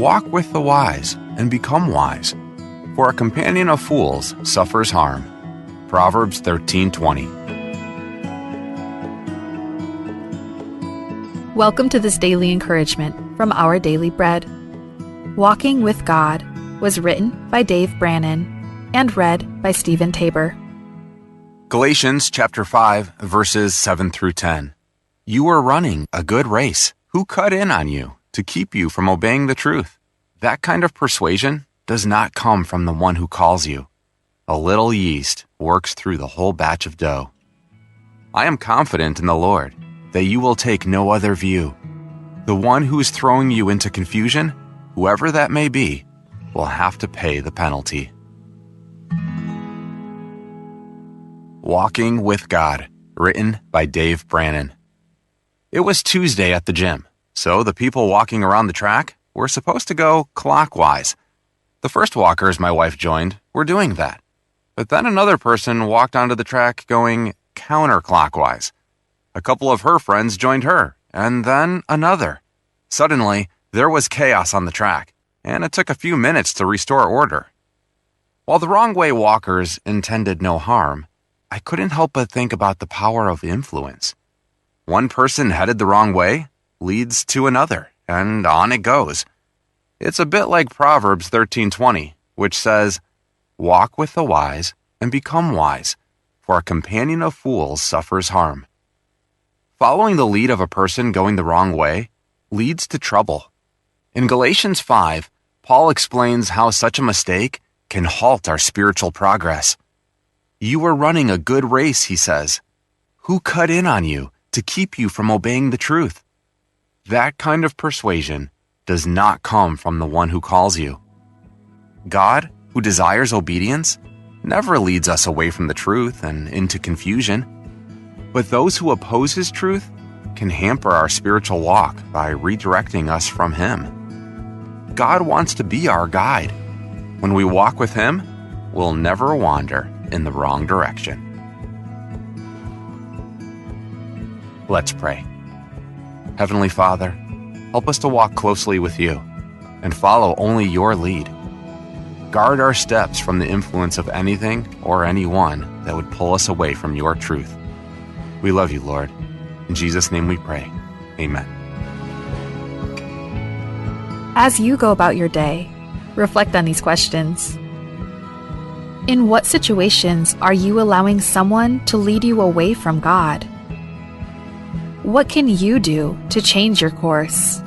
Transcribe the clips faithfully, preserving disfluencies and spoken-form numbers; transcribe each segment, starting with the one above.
Walk with the wise and become wise, for a companion of fools suffers harm. Proverbs thirteen twenty. Welcome to this daily encouragement from Our Daily Bread. Walking with God was written by Dave Brannon and read by Stephen Tabor. Galatians chapter five, verses seven through ten. You were running a good race. Who cut in on you to keep you from obeying the truth? That kind of persuasion does not come from the one who calls you. A little yeast works through the whole batch of dough. I am confident in the Lord that you will take no other view. The one who is throwing you into confusion, whoever that may be, will have to pay the penalty. Walking with God, written by Dave Brannon. It was Tuesday at the gym, so the people walking around the track were supposed to go clockwise. The first walkers my wife joined were doing that, but then another person walked onto the track going counterclockwise. A couple of her friends joined her, and then another. Suddenly, there was chaos on the track, and it took a few minutes to restore order. While the wrong way walkers intended no harm, I couldn't help but think about the power of influence. One person headed the wrong way leads to another, and on it goes. It's a bit like Proverbs thirteen twenty, which says, "Walk with the wise and become wise, for a companion of fools suffers harm." Following the lead of a person going the wrong way leads to trouble. In Galatians five, Paul explains how such a mistake can halt our spiritual progress. "You were running a good race," he says. "Who cut in on you to keep you from obeying the truth?" That kind of persuasion does not come from the one who calls you. God, who desires obedience, never leads us away from the truth and into confusion. But those who oppose his truth can hamper our spiritual walk by redirecting us from him. God wants to be our guide. When we walk with him, we'll never wander in the wrong direction. Let's pray. Heavenly Father, help us to walk closely with you and follow only your lead. Guard our steps from the influence of anything or anyone that would pull us away from your truth. We love you, Lord. In Jesus' name we pray. Amen. As you go about your day, reflect on these questions. In what situations are you allowing someone to lead you away from God? What can you do to change your course?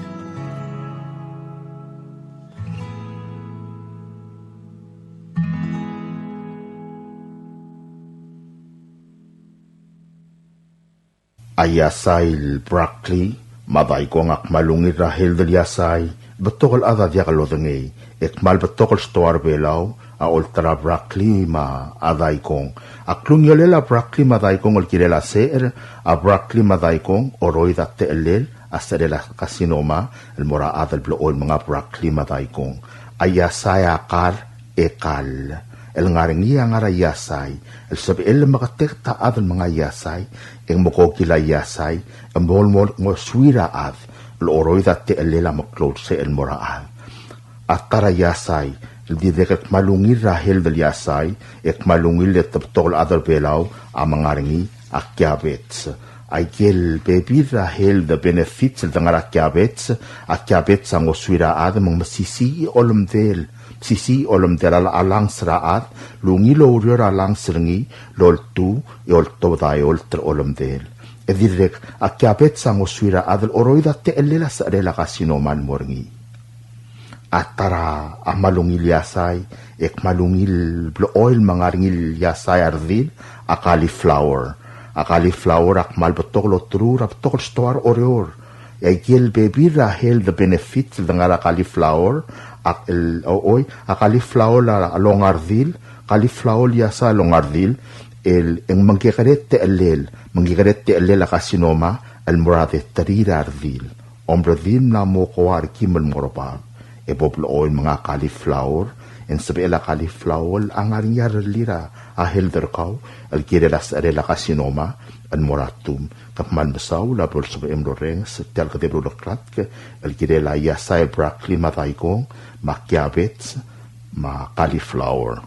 A iasai el broccoli me a daikong a kmal ungil er a health el iasai, betok el chad a diak lodengei, e kmal betok el stoa er Belau a olterau a broccoli me a daikong. A klungiolel a broccoli me a daikong el kirel a secher, a broccoli me a daikong a oroid a techellel a secherel a carcinoma el mo er a chad el blechoel menga broccoli me a daikong. A iasai a kar e kall. El ngar er ngii a ngar er a iasai el sebechel el meketeket a chad el menga iasai, e ng mekokil a iasai e mo, mo, mo ngosuir a chad el oroid a techellel a meklou el secher el mo er a chad. A ta er a iasai el dirrek el kmal ungil er a health el iasai, e kmal ungil e te betok el chad er Belau a menga er ngii, a kiabets. Aike el bebil er a health benefits el de ngar er a kiabets, a kiabets a ngosuir a chad me ng mesisiich a olemdel, mesisiich a olemdel a, a lungs er a chad, el ungil oureor a lungs er ngii el oltuu e oltobed a eolt er a olemdel. E dirrek, a kiabets a ngosuir a chad el oroid a techellel a secherel a carcinoma el mo er ngii. A ta er a kmal ungil iasai, e kmal ungil blechoel menga er ngii el iasai a redil, a cauliflower. A cauliflower a kmal betok el olterau er a betok el stoa er Oreor. E aike el bebil er a health benefits el de ngar er a cauliflower, a, el, o, oi, a cauliflower a, a longa a redil, cauliflower el iasai a longa a redil, el, e ng mengkekerei a techellel, mengkekerei a techellel a carcinoma el mo er a deterir a redil. Omredil mla mo koa er kim el mo er bab, e bo blechoel menga cauliflower, e ng sebechel a cauliflower a ngar er ngii a rellii er a health er kau el kirel a secherel a carcinoma el mo er a tum. Ke kmal mesaul a bo lsebechem el orrenges tia el kedeb el uleklatk el kirel a iasai el broccoli me a daikong me a kiabets me a cauliflower.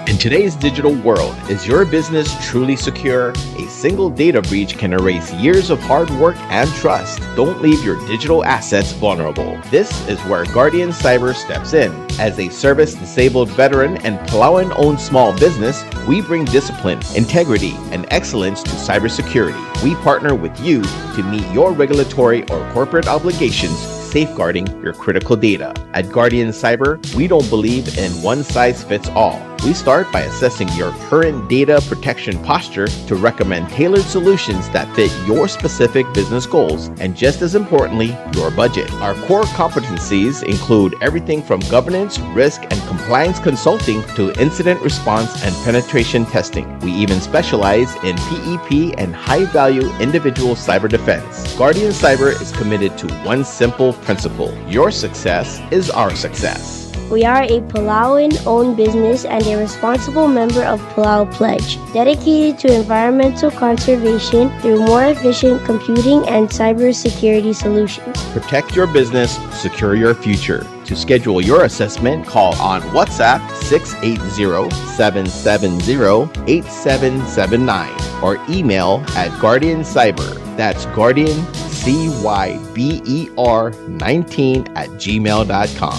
In today's digital world, is your business truly secure? A single data breach can erase years of hard work and trust. Don't leave your digital assets vulnerable. This is where Guardian Cyber steps in. As a service-disabled veteran and Palauan-owned small business, we bring discipline, integrity, and excellence to cybersecurity. We partner with you to meet your regulatory or corporate obligations, safeguarding your critical data. At Guardian Cyber, we don't believe in one size fits all. We start by assessing your current data protection posture to recommend tailored solutions that fit your specific business goals and, just as importantly, your budget. Our core competencies include everything from governance, risk, and compliance consulting to incident response and penetration testing. We even specialize in P E P and high-value individual cyber defense. Guardian Cyber is committed to one simple principle: your success is our success. We are a Palauan owned business and a responsible member of Palau Pledge, dedicated to environmental conservation through more efficient computing and cybersecurity solutions. Protect your business, secure your future. To schedule your assessment, call on WhatsApp six eight zero, seven seven zero, eight seven seven nine or email at Guardian Cyber. That's Guardian C Y B E R nineteen at gmail dot com.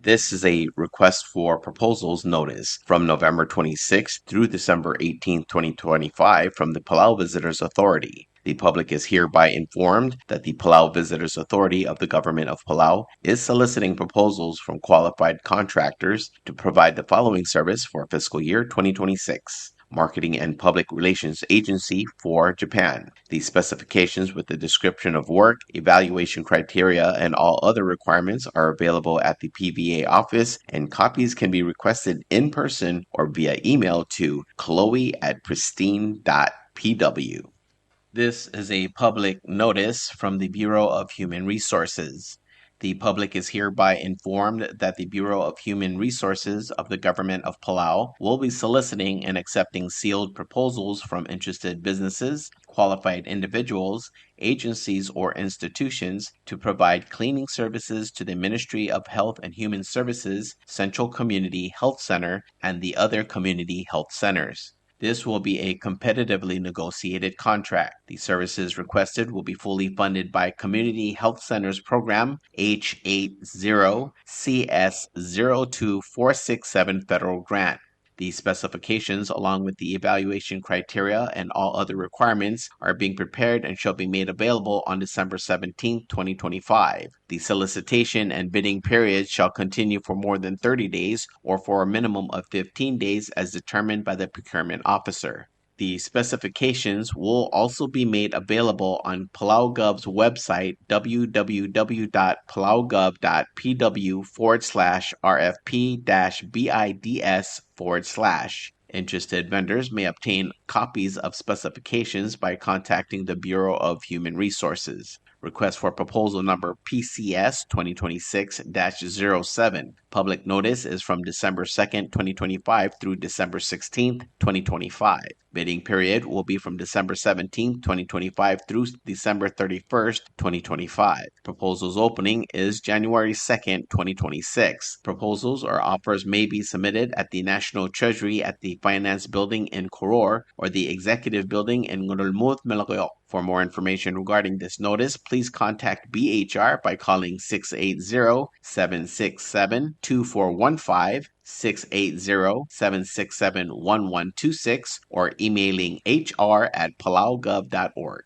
This is a request for proposals notice from November twenty-sixth through December eighteenth, twenty twenty-five, from the Palau Visitors Authority. The public is hereby informed that the Palau Visitors Authority of the Government of Palau is soliciting proposals from qualified contractors to provide the following service for fiscal year twenty twenty-six. Marketing and Public Relations Agency for Japan. The specifications with the description of work, evaluation criteria, and all other requirements are available at the P V A office, and copies can be requested in person or via email to chloe at pristine dot P W. This is a public notice from the Bureau of Human Resources. The public is hereby informed that the Bureau of Human Resources of the Government of Palau will be soliciting and accepting sealed proposals from interested businesses, qualified individuals, agencies, or institutions to provide cleaning services to the Ministry of Health and Human Services Central Community Health Center and the other community health centers. This will be a competitively negotiated contract. The services requested will be fully funded by Community Health Centers Program H eight zero C S zero two four six seven federal grant. The specifications, along with the evaluation criteria and all other requirements, are being prepared and shall be made available on December seventeenth, twenty twenty-five. The solicitation and bidding period shall continue for more than thirty days or for a minimum of fifteen days as determined by the procurement officer. The specifications will also be made available on PalauGov's website, w w w dot palaugov dot p w forward slash r f p dash bids forward slash. Interested vendors may obtain copies of specifications by contacting the Bureau of Human Resources. Request for proposal number P C S twenty twenty-six dash zero seven. Public notice is from December second, twenty twenty-five through December sixteenth, twenty twenty-five. Bidding period will be from December seventeenth, twenty twenty-five through December thirty-first, twenty twenty-five. Proposals opening is January second, twenty twenty-six. Proposals or offers may be submitted at the National Treasury at the Finance Building in Koror or the Executive Building in Ngerulmud, Melekeok. For more information regarding this notice, please contact B H R by calling six eight zero, seven six seven, two four one five, six eight zero, seven six seven, one one two six, or emailing H R at palaugov dot org.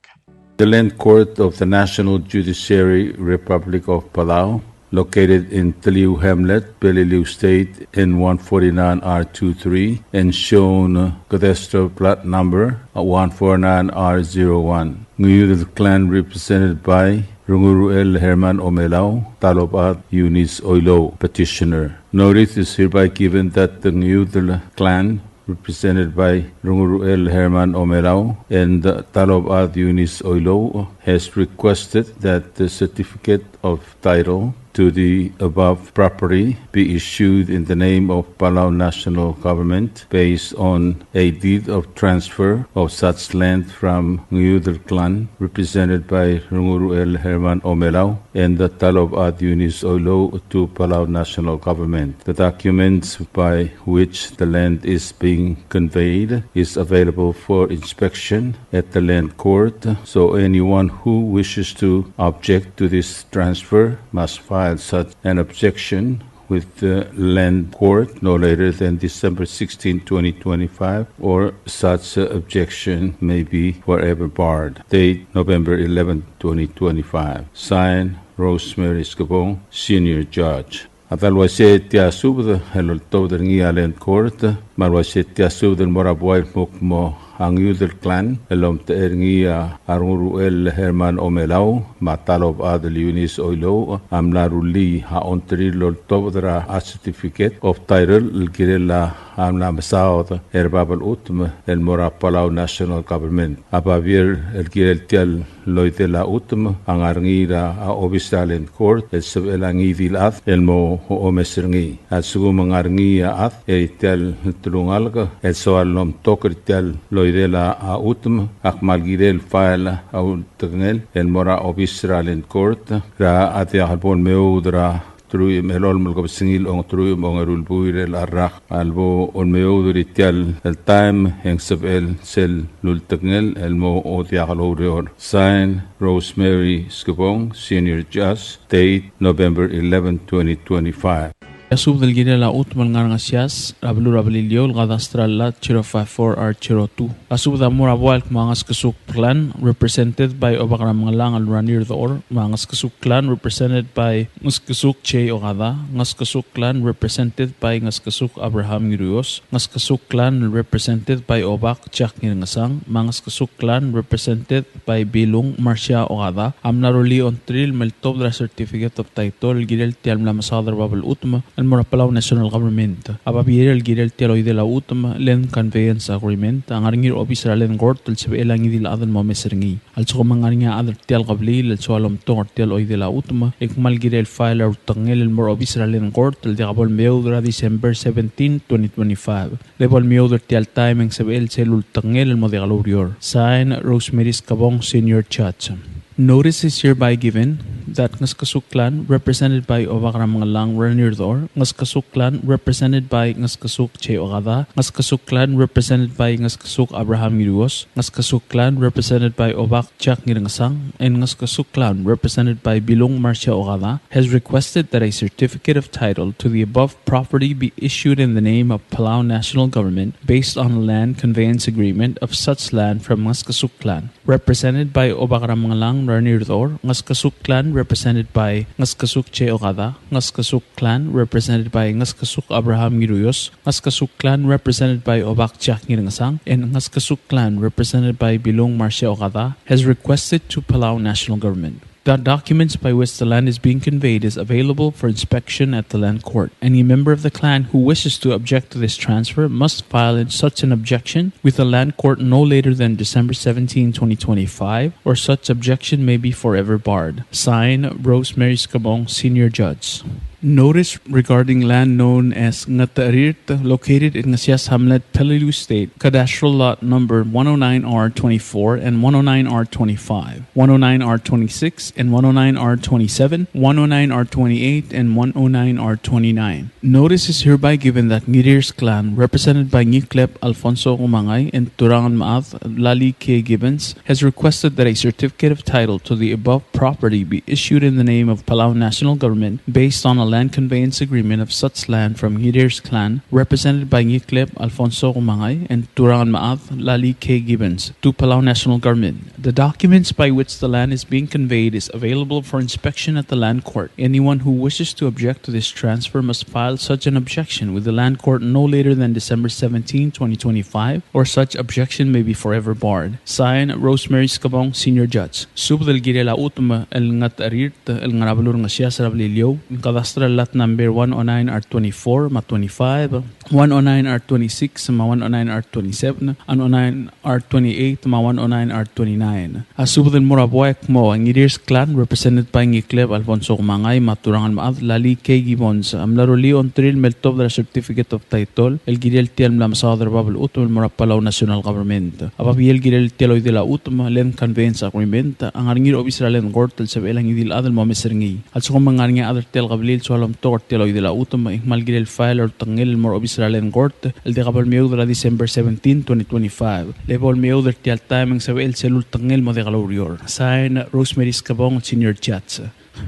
The Land Court of the National Judiciary, Republic of Palau, located in Teliu Hamlet, Peleliu State, N one forty-nine R twenty-three, and shown cadastral plat number one four nine R zero one. Ngiudel clan represented by Runguruel Herman Omelau, Talobad Eunice Oilouch, petitioner. Notice is hereby given that the Ngiudel clan represented by Renguruel Herman Omelau, and Talobad Eunice Oilouch, has requested that the certificate of title to the above property be issued in the name of Palau National Government based on a deed of transfer of such land from Ngiudel Clan, represented by Renguruel Herman Omelau and the Talobad Eunice Oilouch, to Palau National Government. The documents by which the land is being conveyed is available for inspection at the Land Court, so anyone who wishes to object to this transfer must file such an objection with the Land Court no later than December sixteenth, twenty twenty-five, or such objection may be forever barred. Date, November eleventh, twenty twenty-five. Signed, Rosemary Skebong, Senior Judge. A dal uaisei tia subed el oltobed er ngii a Land Court, me a le uaisei tia subed el mo er a buai el kmo a Ngiudel Clan el omtechei er ngii a Renguruel Herman Omelau me a Talobad Eunice Oilouch a mla rullii a ongtir el oltobed er a certificate of title el kirel a mla mesaod er bab el chutem el mo er a Palau National Government. A babier el kirel tia el loidel a chutem a ngar er ngii er a obis er a Land Court el sebechel a ngii di el chad el mo omes er ngii. A lsekum ng ngar er ngii a chad er tia el telungalek el soal el omtok er tia el loidel a chutem, a kmal kirel el file a ultekngel el mo er a obis er a Land Court er a diak el bo lemeoud er a teruich me a elolem el kebesengil a ongeteruich me a ongeru el buil er a rak. A lebo lemeoud er tia el taem e ng sebechel sel ultekngel el mo diak loureor. Sign, Rosemary Skebong, Senior Judge. Date, November eleventh, twenty twenty-five. A subed el kirel a chutem el ngar er a Ngesias er a beluu er a Beliliou el cadastral lot zero five four R zero two. A subed a mo er a buai el kmo a Ngeskesuk Clan, represented by Obak er a Mengellang el Ranier Dechor, me a Ngeskesuk Clan, represented by Ngeskesuk J. Okada, Ngeskesuk Clan, represented by Ngeskesuk Abraham Ngiruios, Ngeskesuk Clan, represented by Obak Jack Ngirengesang, me a Ngeskesuk Clan, represented by Bilung Marcia Okada, a mla rullii a ongtir el me ltobed er a certificate of title el kirel tia el mla mesaod er bab el chutem el mo er a Palau National Government. A babier el kirel tia el oidel a chutem, Land Conveyance Agreement, a ngar er ngii er a obis er a Land Court el sebechel a ngii di el chad el mo omes er ngii. A lsekum ng ngar er ngii a chad er tia el kebliil el soal omtok er tia el oidel a chutem, e kmal kirel el file a ultekngel el mo er a obis er a Land Court el diak bo lemeoud er a December seventeen, twenty twenty-five. Lebo lemeoud er tia el taem e ng sebechel sel ultekngel el mo diak loureor. Sign, Rosemary Skebong, Senior Judge. Notice is hereby given that Ngeskesuk Clan, represented by Obak er a Mengellang Ranier Dechor, Ngeskesuk Clan, represented by Ngeskesuk J. Okada, Ngeskesuk Clan, represented by Ngeskesuk Abraham Ngiruios, Ngeskesuk Clan, represented by Obak Jack Ngirengesang, and Ngeskesuk Clan, represented by Bilung Marcia Okada, has requested that a certificate of title to the above property be issued in the name of Palau National Government based on a land conveyance agreement of such land from Ngeskesuk Clan, represented by Obak er a Mengellang Ranier Dechor, Ngeskesuk Clan, represented by Ngeskesuk J. Okada, Ngeskesuk Clan, represented by Ngeskesuk Abraham Ngiruios, Ngeskesuk Clan, represented by Obak Jack Ngirengesang, and Ngeskesuk Clan, represented by Bilung Marcia Okada, has requested to Palau National Government. The documents by which the land is being conveyed is available for inspection at the Land Court. Any member of the clan who wishes to object to this transfer must file in such an objection with the Land Court no later than December seventeenth, twenty twenty-five, or such objection may be forever barred. Signed, Rosemary Skebong, Senior Judge. Notice regarding land known as Ngatarirt, located in Ngesias Hamlet, Peleliu State, cadastral lot number one oh nine R twenty-four and one oh nine R twenty-five, one oh nine R twenty-six and one oh nine R twenty-seven, one oh nine R twenty-eight and one oh nine R twenty-nine. Notice is hereby given that Ngirirs Clan, represented by Ngiklep Alfonso Kumangai and Turangan Maad Lali K. Gibbons, has requested that a certificate of title to the above property be issued in the name of Palau National Government based on a land conveyance agreement of such land from Ngirirs Clan, represented by Ngiklep Alfonso Kumangai and Turangan Maad Lali K. Gibbons, to Palau National Government. The documents by which the land is being conveyed is available for inspection at the Land Court. Anyone who wishes to object to this transfer must file such an objection with the Land Court no later than December seventeenth, twenty twenty-five, or such objection may be forever barred. Signed, Rosemary Skebong, Senior Judge. Subed el kirel a chutem el Ngatarirt el ngar er a beluu er a Ngesias er a Beliliou, cadastral er a lot number one oh nine R twenty-four me a twenty-five, one oh nine R twenty-six me a one oh nine R twenty-seven, one oh nine R twenty-eight me a one oh nine R twenty-nine. A subed el mo er a buai el kmo a Ngirirs clan, represented by Ngikleb Alfonso Kumangai me a Turang el Mechad Lali K. Gibbons, a mla rullii a ongtirir el meltobed er a certificate of title el kirel tia el mla mesaod er a bab el chutem el mo er a Palau National Government. A babier el kirel tia el oidel a chutem, land conveyance agreement, a ngar er ngii er a obis er a Land Court el sebechel a ngii di el chad el mo omes er ngii. A lsekum e ng ngar er ngii a chad er tia el kebliil el soal omtok er tia el oidel a chutem, e ng kmal kirel el file er a ultekngel el mo er a obis er a Land Court el diak bo lemeoud er a December seventeen, twenty twenty-five. Le bo lemeoud er tia el taem e ng sebechel sel ultekngel el mo diak loureor. Sign, Rosemary Skebong, Senior Judge.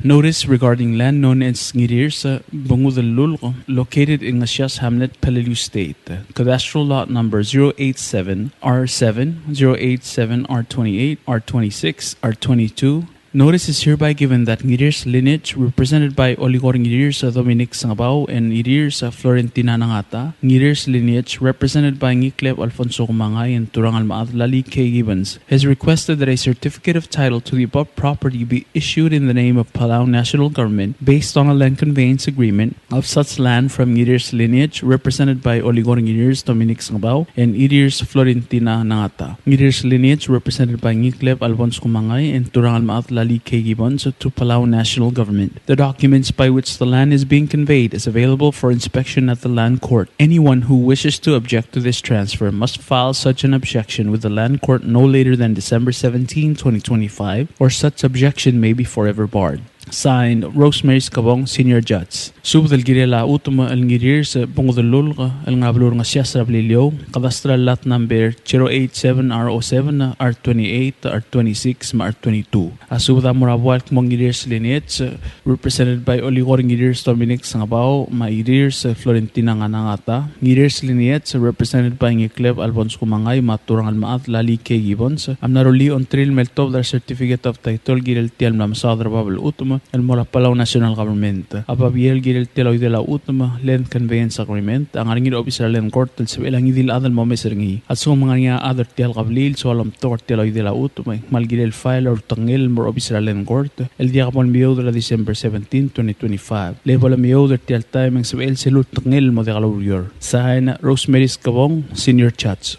Notice regarding land known as Ngirirs Bungudellulk, located in Ngesias Hamlet, Peleliu State. Cadastral lot number zero eight seven R seven, zero eight seven R twenty-eight, R twenty-six, R twenty-two. Notice is hereby given that Ngirirs lineage, represented by Oligor Ngirirs Dominic Sengebau and Ngirirs Florentina Nangata, Ngirirs lineage, represented by Ngikleb Alfonso Kumangai and Turang el Mechad Lali K. Gibbons, has requested that a certificate of title to the above property be issued in the name of Palau National Government based on a land conveyance agreement of such land from Ngirirs lineage, represented by Oligor Ngirirs Dominic Sengebau and Ngirirs Florentina Nangata. Ngirirs lineage, represented by Ngikleb Alfonso Kumangai and Turang el Mechad Lali K. Gibbons, to Palau National Government. The documents by which the land is being conveyed is available for inspection at the Land Court. Anyone who wishes to object to this transfer must file such an objection with the Land Court no later than December seventeen, twenty twenty-five, or such objection may be forever barred. Signed, Rosemary Skebong, Senior Judge. Subed el kirel a chutem el Ngirirs Bungudellulk el ngar er a beluu er a Ngesias er a Beliliou, cadastral lot number zero eight seven R oh seven, R twenty-eight, R twenty-six, me a R twenty-two. A subed a mo er a buai el kmo Ngirirs lineage, represented by Oligor Ngirirs Dominic Sengebau me a Ngirirs Florentina Nganangata. Ngirirs lineage, represented by Ngikleb Alfonso Kumangai me a Turang el Mechad Lali K. Gibbons, a mla rullii a ongtirir el meltobed er a certificate of title el kirel tia el mla mesaod er a bab el chutem el mo er a Palau National Government. A babier el kirel tia el oidel a chutem, land conveyance agreement, a ngar er ngii er a obis er a Land Court el sebechel a ngii di el chad el mo omes er ngii. A lsekum e ng ngar er ngii a chad er tia el kebliil el soal omtok er tia el oidel a chutem, e ng kmal kirel el file er a ultekngel el mo er a obis er a Land Court el diak bo lemeoud er a December seventeen, twenty twenty-five. Le bo lemeoud er tia el taem e ng sebechel sel ultekngel el mo diak loureor. Sign, Rosemary Skebong, Senior Judge.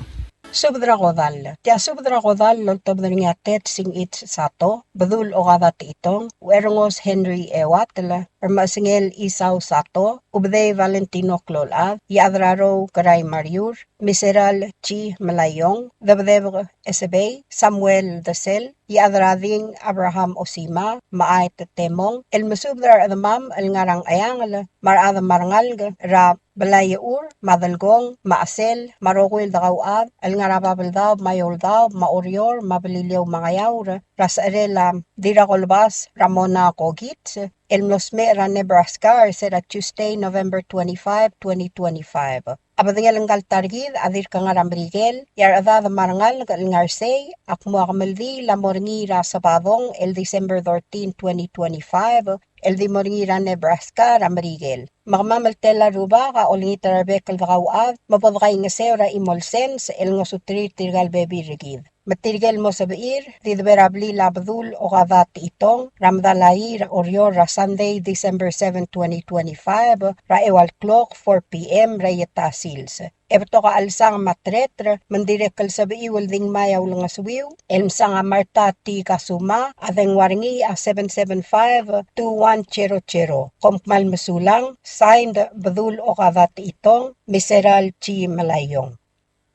Subed er a kodall. Tia subed er a kodall el oltobed er ngii a Ted Singich Sato, Bedul Okada Techitong, Uerngos Henry Ewatel, Remesengel Isau Sato, Ubedei Valentino Klolchad, Iechad er a Rou Kerai Mariur, Miseral Chi Melaiong, Debedebek Esebei, Samuel Desel, Iechad er a Ding Abraham Osima, me a Aet Temong, el mesubed er a rechedemam el ngar er a Ngcheangel, me a rechad me a rengalek er a Belaiechur, me a Delkong, me a Chesel, me a rokui el dekauchad el ngar er a Babeldaob, me a Eouldaob, me a Oreor, me a Beliliou, me a Ngeaur, er a secherel a Dirrakolbas Ramona Kokits, el mlo smecher er a Nebraska er se er a Tuesday, November twenty-five, twenty twenty-five. A bedengel ngka el ta er kid a dirk ngar er a Merikel, e a rechedad me a rengalek el ngar er sei a kmo a kemeldiil a mo er ngii er a Sabadong el December thirteen, twenty twenty-five, el di mo er ngii er a Nebraska er a Merikel. Me kemam el tela el rubak a olengit er a rebek el dekauchad me bo dekaingeseu er a chimo el sens el ngosuterir tirka el bebil er kid. Me tirke el mo sebechir, di debe er a blil a Bedul Okada Techitong er a Medalaii er a Oreor er a Sunday, December seven, twenty twenty-five, er a eua el klok, four p.m., er a ieta sils. E betok a chelsang me a tereter me ng dirrek el sebechiu el di ngmai a ulengesuiu el msang a Martha T. Kasuma, a dengua er ngii a seven seven five two one zero zero. Kom kmal mesulang. Signed, Bedul Okada Techitong, Miseral Chi Melaiong.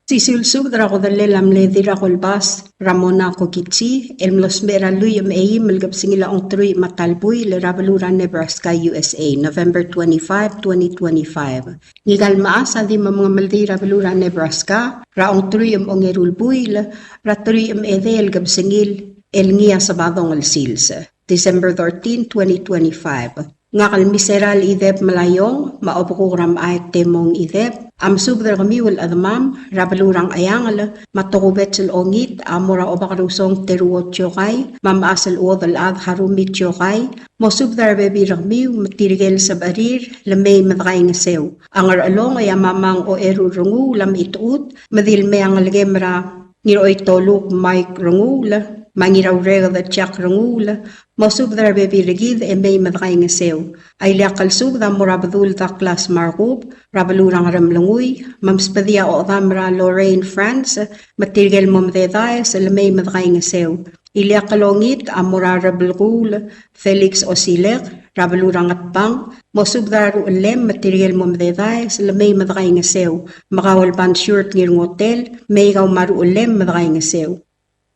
Sisiu el subed er a kodellel a mle Dirrakolbas Ramona Kokitsi, el mlo smecher er a lluich me a eim el kebesengil a ongeteruich me a ta el buil er a beluu er a Nebraska, U S A, November twenty-five, twenty twenty-five. Ngika el mechas a di mo mengemeldiil er a beluu er a Nebraska er a ongeteruich me a ongeru el buil er a teruich me a edei el kebesengil el ngii a Sabadong el sils, December thirteen, twenty twenty-five. Ngak el Miseral Ideb Melaiong me a obekuk er a Mechai Temong Ideb a mesubed er kemiu el chedemam er a beluu er a Ngcheangel me a tokubets el ongit a mo er a Obakerusong Teruo Tiokai me a mechas el chuodel chad Harumi Tiokai, mosubed er a rebebil er kemiu me tirke el sebechir el mei me dekaingeseu. A Ngerchelong e a Mamang Oeru Renguul a mechitechut me di le mei a ngelekem er a Ngiroitoluk Mike Renguul me a Ngiraureked Jack Renguul, Mosubed er a rebebil er kid e mei me dekaingeseu. A ileakl el subed a mo er a Bedul Douglas Markub, er a beluu er a Ngeremlengui, me msbedii a ochedam er a Lorraine France, me tirke el mo mededaes, el mei me dekaingeseu. Ileakl el ongit a mo er a Rebelkuul Felix Osilek, er a beluu er a Ngetbang, mosubed er a ruchellem me tirke el mo mededaes, el mei me dekaingeseu. Me kau el Bansiurt Ngirngotel, mei kau me a ruchellem me dekaingeseu.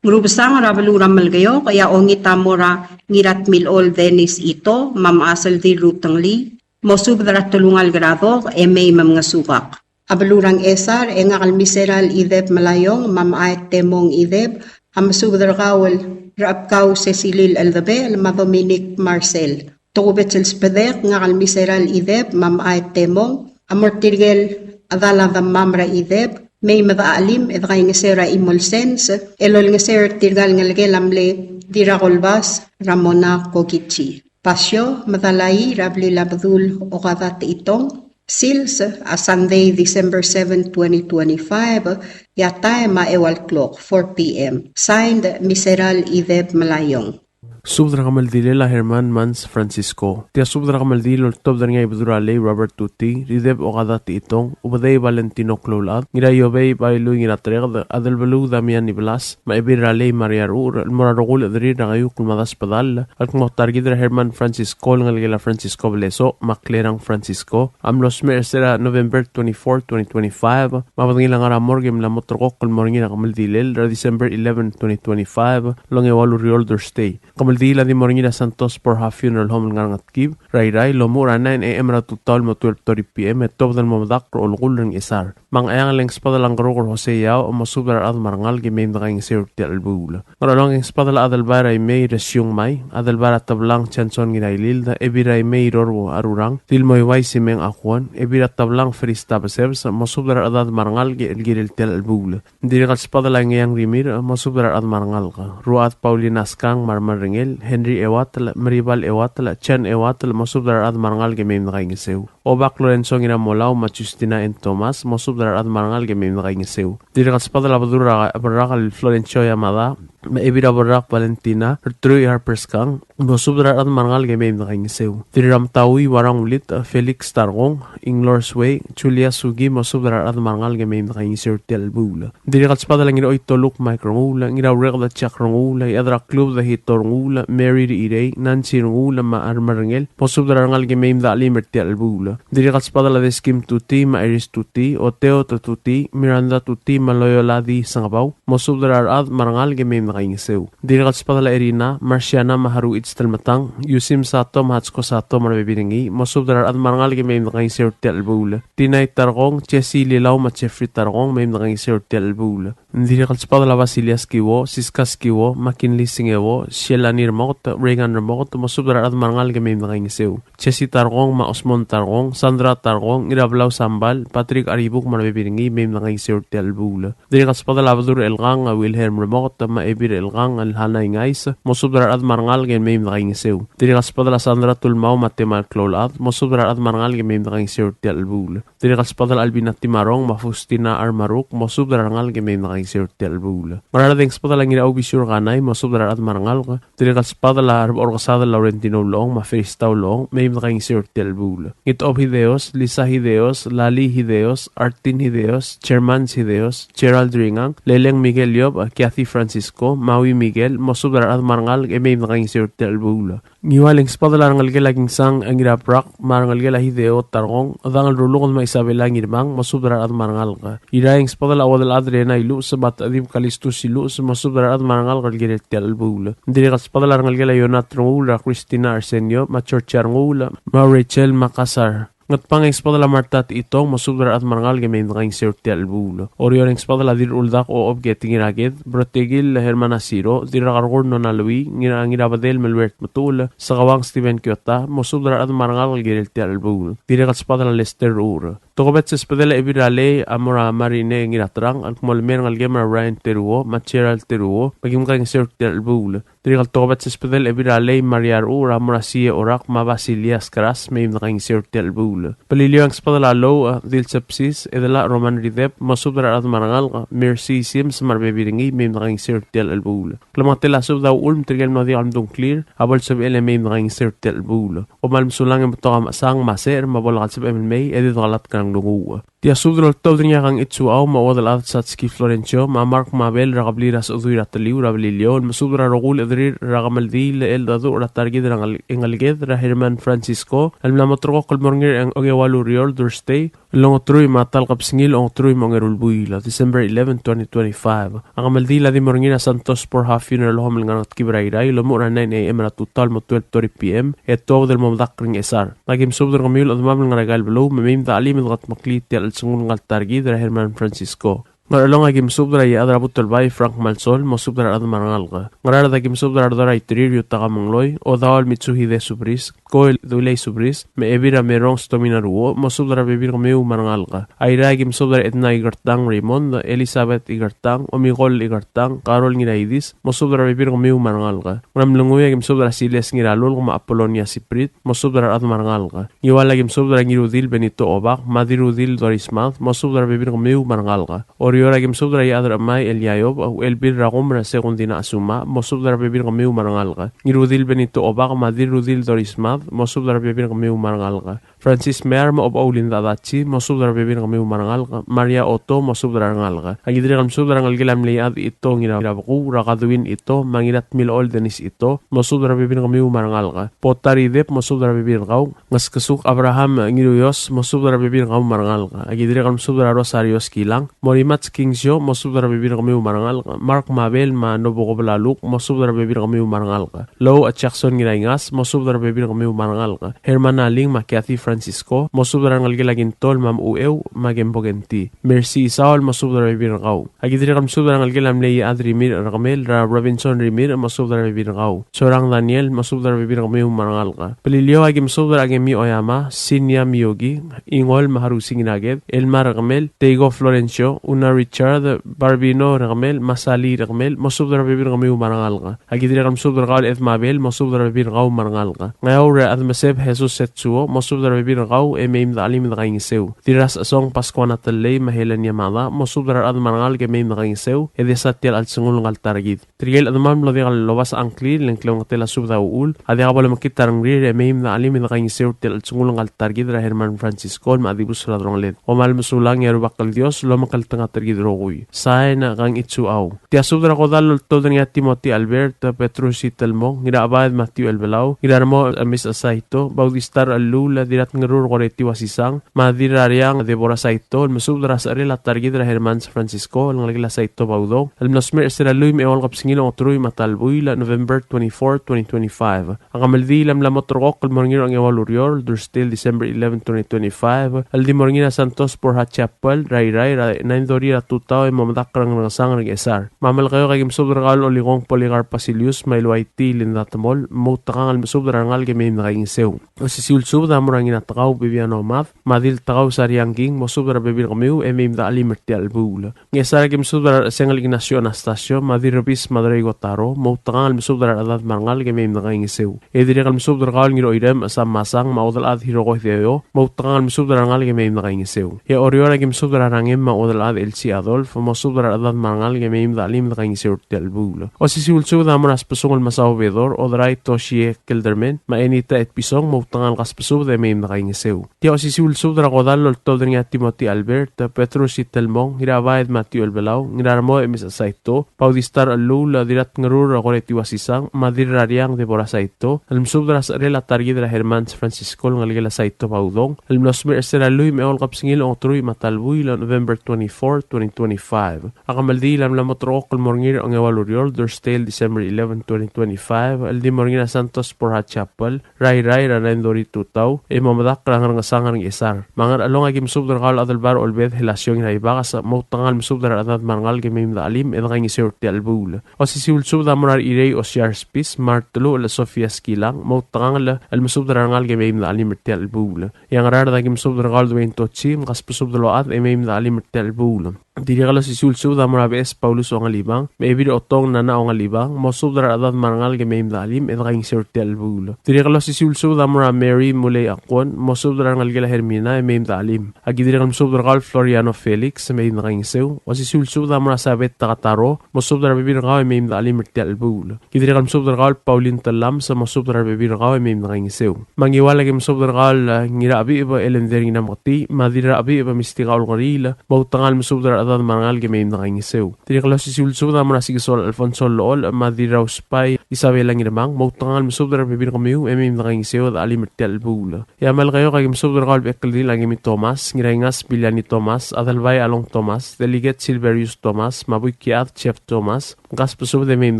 Ngerubesang er a beluu er a Melekeok, e a ongit a mo er a Ngiratmilechol Dennis Ito, me a Mechas el Dirrutengelii, mosubed er a telungalek er a Dok, e mei me mngesukak. A beluu er a Ngchesar, e ngak el Miseral Ideb Melaiong, me a Mechai Temong Ideb, a mesubed er kau el Rechebkau Cecilil Eldebechel, me a Dominic Marcel. Tokubets el sbedek, ngak el Miseral Ideb, me a Mechai Temong, a mo er tirke el chedal a demam er a Ideb, mei me dechachelim e dekaingeseu er a chimo el sens, el olengeseu er tirka el ngelekel a mle Dirrakolbas Ramona Kokichi. Basio, Medalaii er a blil a Bedul Okada Techitong, sils a Sunday, December seven, twenty twenty-five, e a taem a eua el klok, four p.m. Signed, Miseral Ideb Melaiong. Subed er a kemeldilel a Herman Mans Francisco. Tia subed er a kemeldiil el oltobed er ngii a Ibedul er a Lei Robert Tutii, Rideb Okada Techitong, Ubedei Valentino Kloulechad, Ngiraiobei Bailui Ngiratereked, Adelbeluu Damian Ibelas, me a Ebil er a Lei Maria Ruchur, el mo er a rokui el chederir er a Keiukl me a Dasbedall, el kmo ta er kid er a Herman Francisco el ngelekel a Francisco Blesoch, me a Klerang Francisco, a mlo smecher er se er a November twenty-four, twenty twenty-five, me a bedengel a ngar er a morgue e mla mo ulterekokl el mo er ngii er a kemeldilel er a December eleven, twenty twenty-five, el ongeua el ureor el Thursday. Kemeldiil a di mo er ngii er a Santos Borja Funeral Home el ngar er a Ngetkib er a Irrai, el omuchel er a nine a.m. er a tutau el mo twelve thirty p.m. e tuobed el mo medakl er a olekull er a Ngchesar. Me a Ngcheangel e ng sbedel a Ngeruk er Jose Yao, mosubed er a rechad me a rengalek e mei me dekaingeseu er tia el chelebuul. Ngerchelong e ng sbedel a Adelbai er a Imei er a Siung Mai, Adelbai er a Teblang Johnson Ngirailild, Ebil er a Imei Rorbo Arurang, Dilmoiuai Simeng Akuon, Ebil er a Teblang Ferista Besebes, mosubed er a rechedad me a rengalek el kirel tia el chelebuul. Ng dirrek el sbedel a Ngeang Rimirch, mosubed er a rechad me a rengalek. Ruad Paulina Skang me a remerrengel, Henry Ewatel, Meribal Ewatel, Chen Ewatel, mosubed er a rechad me a rengalek e mei me dekaingeseu. Obak Lorenzo Ngiramolau me a Justina N. Thomas, mosubed er a rechad me a rengalek e mei me dekaingeseu. Ng dirrek el sbedel a Bedul er a Berrak el Florencio Yamada, me a Ebil er a Berrak Valentina, Rtrui Harper Skang, mosubed er a rechad me a rengalek e mei me dekaingeseu. Dirrek er a Mtaui Warang Ulit, Felix Tarkong, Inglor Suei, Julia Sugi, mosubed er a rechad me a rengalek e mei me dekaingeseu er tia el chelebuul. Dirrek el sbedel a Ngiraoitoluk Mike Renguul, Ngiraureked Jack Renguul, Iechad er a Klub Dahito Renguul, Mary Rechirei, Nancy Renguul, me a remerrengel, mosubed er a rengalek e mei me dechelim er tia el chelebuul. Dirrek el sbedel a Deskim Tuti, me a Iris Tuti, Oteo Tuti, Miranda Tuti, me a Loyola Di Sengebau, mosubed er a rechad me a rengalek e mei me dekaingeseu. Dirrek el sbedel a Erina, Marciana me a Haruich Telmetang, Yusim Sato me a Hatsko Sato me a rebebil er ngii, mosubed er a rechad me a rengalek e mei me dekaingeseu er tia el chelebuul. Tinai Tarkong, Jesse Lilau me a Jeffrey Tarkong, mei me dekaingeseu er tia el chelebuul. Ng dirrek el sbedel a Basilia Skiwo, Siska Skiwo, McKinley Singeo, Shelani Remoket, Reagan Remoket, mosubed er a rechad me a rengalek e mei me dekaingeseu. Jesse Tarkong me a Osmond Tarkong, Sandra Tarkong, Ngirablau Sambal, Patrick Aribuk me a rebebil er ngii, mei me dekaingeseu er tia el chelebuul. Dirrek el sbedel a Bedul er Chelkang, a Wilhelm Remoket, me a Ebil er Chelkang, el Hana Ingais, mosubed er a rechad me a rengalek e mei me dekaingeseu. Dirrek el sbedel a Sandra Tulmau me a Temal Kloulechad, mosubed er a rechad me a rengalek e mei me dekaingeseu er tia el chelebuul. Dirrek el sbedel a Albina Timarong me a Faustina Armaruk, mosubed er a rengalek e mei me dekaingeseu er tia el chelebuul. Ngaraard e ng sbedel a Ngiraubisiu er Kanai, mosubed er a rechad me a rengalek. Dirrek el sbedel a Rebecherkesadel Laurentino Ulechong me a Ferista Ulechong, mei me dekaingeseu er tia el chelebuul. Ngitchob Hideos, Lisa Hideos, Lali Hideos, Artin Hideos, Germans Hideos, Gerald Ringang, Leleng Miguel Yob, Kathy Francisco, Maui Miguel, mosubed er a rechad me a rengalek e mei me dekaingeseu er tia el chelebuul. Ngiual e ng sbedel a rengelekel a Kingsang Ngirabrak, me a rengelekel a Hideo Tarkong, Dangel Ruluked me a Isabela Ngirmang, mosubed er a rechad me a rengalek. Irrai e ng sbedel a Uodelchad Rena Iluches, me a Techedib Kalistus Iluches, mosubed er a rechad me a rengalek el kirel tia el chelebuul. Ng dirrek el sbedel a rengelekel a Ionat Renguul, er a Christina Arsenio, me a Georgia Renguul, me a Rachel Makassar. Ngatpang e ng sbedel a Marta Techitong, mosubed er a rechad me a rengalek e mei me dekaingeseu er tia el chelebuul. Oreor e ng sbedel a Dirruldak Ochob Ketingir Aked, Brotekil Hermana Siro, Dirrakerkur Nona Lui, Ngira, Ngirabedel Melwert Metuul, Sekawang Steven Kiota, mosubed er a rechad me a rengalek el kirel tia el chelebuul. Dirrek el sbedel a Lester Ur. Tokubets el subedel a Ebil er a Lei a mo er a Marine Ngiraterang, el kmo le mei er a ngelekem er a Ryan Teruo, me a Gerald Teruo, me kim kaingeseu er tia el chelebuul. Dirrek el tokubets el subedel a Ebil er a Lei Maria Rur a mo er a Sie Orak, me a Basilias Kras, me mei me dekaingeseu er tia el chelebuul. Beliliou e ng subedel a Lou, a, Dilsepsis, Edela Roman Ridep, mosubed er a rechad me a rengalek, Mercy Sims me a rebebil er ngii, me mei me dekaingeseu er tia el chelebuul. Klemengetel a subed a uchul me tirke el mlo diak el mdung a ngklir a bo lsebechel e mei me dekaingeseu er tia el chelebuul. Kom kmal mesulang e betok a mechesang me a secher me a bo lak el sebechem el mei e di dekelatk er a nglunguuch. Tia subed el oltobed er ngii a Kang Itsuau me a Uodelchad Satski Florencio me a Mark Mabel er a kebliil er a Sechedui er a Teliu er a Beliliou el mesubed er a rokui el chederir er a kemeldiil el cheldecheduch er a ta er kid er a Ngel-, Ngeleked er a Herman Francisco el mla moterekokl el mo er ngii er a ongeua el ureor, Thursday, el ongeteruich me a ta el kebesengil, ongeteruich me a ongeru el buil, December eleven, twenty twenty-five. A kemeldiil a di mo er ngii er a Santos Borja Funeral Home el ngar er a Ngetkib er a Irrai el omuchel er a nine A M er a tutau el mo twelve thirty P M e tuobed el mo medakl er a Ngchesar. Aki mesubed er kemiu el chedemam el ngar er aika el beluu me mei me dechelim e dekedmeklii tia el chelsengul ngka el ta er kid er a Herman Francisco. Ngerchelong aki mesubed er a Iechad er a Butelbai Frank Malsol, mosubed er a rechad me a rengalek. Ngaraard aki mesubed er a Redor a Iterir Yutaka Mengloi, Odaol Mitsuhide Subris, Koel Dulei Subris, me a Ebil er a Merong Stomina Ruo, mosubed er a rebebil er kemiu me a rengalek. Airai aki mesubed er a Edna Ikertang Raymond, Elizabeth Ikertang, Omikol Ikertang, Carol Ngiraidis, mosubed er a rebebil er kemiu me a rengalek. Ngeremlengui aki mesubed er a Siles Ngiralulk me a Apolonia Siprit, mosubed er a rechad me a rengalek. Ngiwal aki mesubed er a Ngirudil Benito Obak me a Dirrudil Doris Mad, mosubed er a rebebil er kemiu me a rengalek. Oreor aki mesubed er a Iechad er a Chemai Eliaiob, Uchelbil er a Kumer Sekundina Asuma, mosubed er a rebebil er kemiu me a rengalek. Ngirudil Benito Obak me a Dirrudil Doris Mad, mosubed er a rebebil er kemiu me a rengalek. Francis Mear me a Obechau Linda Adachi, mosubed er a rebebil er kemiu me a rengalek. Maria Otto, mosubed er a rengalek. Aki dirrek el mesubed er a rengelekel a mle Iechad Ito Ngirabekuu, er a Kadwin Ito, me a Ngiratmilechol Dennis Ito, mosubed er a rebebil er kemiu me a rengalek. Potari Deb, mosubed er a rebebil er kau. Ngeskesuk Abraham Ngiruios, mosubed er a rebebil er kau me a rengalek. Aki dirrek el mesubed er a Rosario Skilang, Morimats Kingsio, mosubed er a rebebil er kemiu me a rengalek. Mark Mabel me a Nobuko Belaluk, mosubed er a rebebil er kemiu me a rengalek. Lou a Jackson Ngiraingas, mosubed er a rebebil er kemiu me a rengalek. Herman Aling me a Kathy Francisco, mosubed er a rengelekel a Kintol me a Mechuu me a Kembo Kenti. Mercy Isaol, mosubed er a rebebil er kau. Aki dirrek el mesubed er a rengelekel a mle Iechad Rimirch er kemel, er a Robinson Rimirch, mosubed er a rebebil er kau. Sorang Daniel, mosubed er a rebebil er kemiu me a rengalek. Beliliou aki mesubed er a Kemi Oyama, Sinia Miyogi, Ingol me a Harusi Ngiraked, Elmar er kemel, Teigo Florencio, Una Richard, Barbino er kemel, me a Sali er kemel, mosubed er a rebebil er kemiu me a rengalek. Aki dirrek el mesubed er kau el Ed Mabel, mosubed er a rebebil er kau me a rengalek. Ngeaur er a Admeseb Jesus Setsuo, mosubed er a rebebil er kau e mei me dechelim e dekaingeseu. Dirrasechesong Pascuana Tellei me a Helen Yamada, mosubed er a rechad me a rengalek e mei me dekaingeseu, e desa tia el chelsengul ngka el ta er kid. Tirke el chedemam el mlo diak lobasech a ngklir, le ng klemengetel a subed a uchul, a diak bo lemekngit a rengrir e mei me dechelim e dekaingeseu er tia el chelsengul ngka el ta er kid er a Herman Francisco el mla dibus er a delongeled. Kom kmal mesulang e a Rubak el Dios a lomekngeltengat er kid el rokui. Sain, Kang Itsuau. Tia subed er a kodall el oltobed er ngii a Timothy Albert, Petrus Itelmong, Ngirachebaed Matthew Elbelau, Ngiraremo Emis Saito, Bautista Rellul, Diratngerur Koreti Wasisang, me a Dirrariang Deborah Saito, el mesubed er a secherel a ta er kid er a Hermans Francisco el ngelekel a Saito Baudong, el mlo smecher er sel lluich me a eua el kebesengil a ongeteruich me a ta el buil, November twenty-four, twenty twenty-five. A kemeldiil a mla moterekokl el mo er ngii er a ongeua el ureor, Thursday, December eleven, twenty twenty-five, el di mo er ngii er a Santos Borja Chapel er a Irrai er a nine thirty er a tutau e mo medakl er a Ngerngesang er a Ngchesar. Me a Melekeok aki mesubed er kau el Olikong Polycarp Basilius me a Iluaiti Linda Temol, moutekangel el mesubed er a rengalek e mei me dekaingeseu. Osisiu el subed a mo er a Ngiratekau Bibiano Mad, me a Diltekau Sariang King, mosubed er a rebebil er kemiu e mei me dechelim er tia el chelebuul. Ngchesar aki mesubed er a Rechesengel Ignacio Anastasio, me a Dirrebis Madrei Kotaro, moutekangel el mesubed er a rechedad me a rengalek e mei me dekaingeseu. E dirrek el mesubed er kau el Ngirocheirem Sam Masang, me a Uodelchad Hiroko Hideo, moutekangel el mesubed er a rengalek e mei me dekaingeseu. E Oreor aki mesubed er a Rangem me a Uodelchad Elsie Adolf, mosubed er a rechedad me a rengalek e mei me dechelim e dekaingeseu er tia el chelebuul. Osisiu el subed a mo er a Sbesungel Masao Bedor, Oderai Toshie Kelderman, me a Enita Etpison, moutekangel kasbesubed e mei me dekaingeseu. Tia osisiu el subed er a kodall el oltobed er ngii a Timothy Albert, Petrus Itelmong, Ngirachebaed Matthew Elbelau, Ngiraremo Emis Saito, Bautista Rellul, Diratngerur Koreti Wasisang, me a Dirrariang Deborah Saito, el mesubed er a secherel a ta er kid er a Hermans Francisco el ngelekel a Saito Baudong, el mlo smecher er sel lluich me a eua el kebesengil a ongeteruich me a ta el buil, November twenty-four, twenty twenty-five. A kemeldiil a mla moterekokl el mo er ngii er a ongeua el ureor, Thursday, December eleven, twenty twenty-five, el di mo er ngii er a Santos Borja Chapel er a Irrai er a nine thirty tutau, e mo Omedakl er a Ngerengesang er a Ngchesar. Me a Ngerchelong a ki mesubed er kau el Adelbai er a Olbed Helasiong Iraibakes, moutekangel mesubed er a rechedad me a rengalek e mei me dechelim e dekaingeseu er tia el chelebuul. Osisiu el subed a mo er a Irei Osiar Spis, me a Arteluchel Sofia Skilang, moutekangel el mesubed er a rengalek e mei me dechelim er tia el chelebuul. E a Ngaraard a ki mesubed er kau el Dwayne Tochi, mkasbesubed el ochad e mei me dechelim er tia el chelebuul. Dirrek el osisiu el subed a mo er a Beches Paulus Ongalibang, me a Ebil Otong Nana Ongalibang, mosubed er a rechedad me a rengalek e mei me dechelim e dekaingeseu er tia el chelebuul. Dirrek el osisiu el subed a mo er a Mary Mulei Akwon, mosubed er a rengelekel a Hermina e mei me dechelim. A ki dirrek el mesubed er kau el Floriano Felix e mei me dekaingeseu. Osisiu el subed a mo er a Sabet Takataro, mosubed er a rebebil er kau e mei me dechelim er tia el chelebuul. Ki dirrek el mesubed er kau el Pauline Tellames, mosubed er a rebebil er kau e mei me dekaingeseu. Me a Ngiwal a ki mesubed er kau el, eh, Ngirachebicheb Elender Ngirameketii, me a Dirrachebicheb Mistika Olkeriil, moutekangel mesubed er a rechedad me a rengalek e mei me dekaingeseu. Dirrek el osisiu el subed a mo er a Sikesol Alfonso Lool, me a Dirrausbai Isabela Ngirmang, moutekangel mesubed er a rebebil er kemiu e mei me dekaingeseu e dechelim er tia el chelebuul. E a Melekeok a ki mesubed er kau el Bechekeldil a Kimi Thomas, Ngiraingas Biliani Thomas, Adelbai Along Thomas, Delegate Silverius Thomas, me a Buikiad Jeff Thomas, mkasbesubed e mei me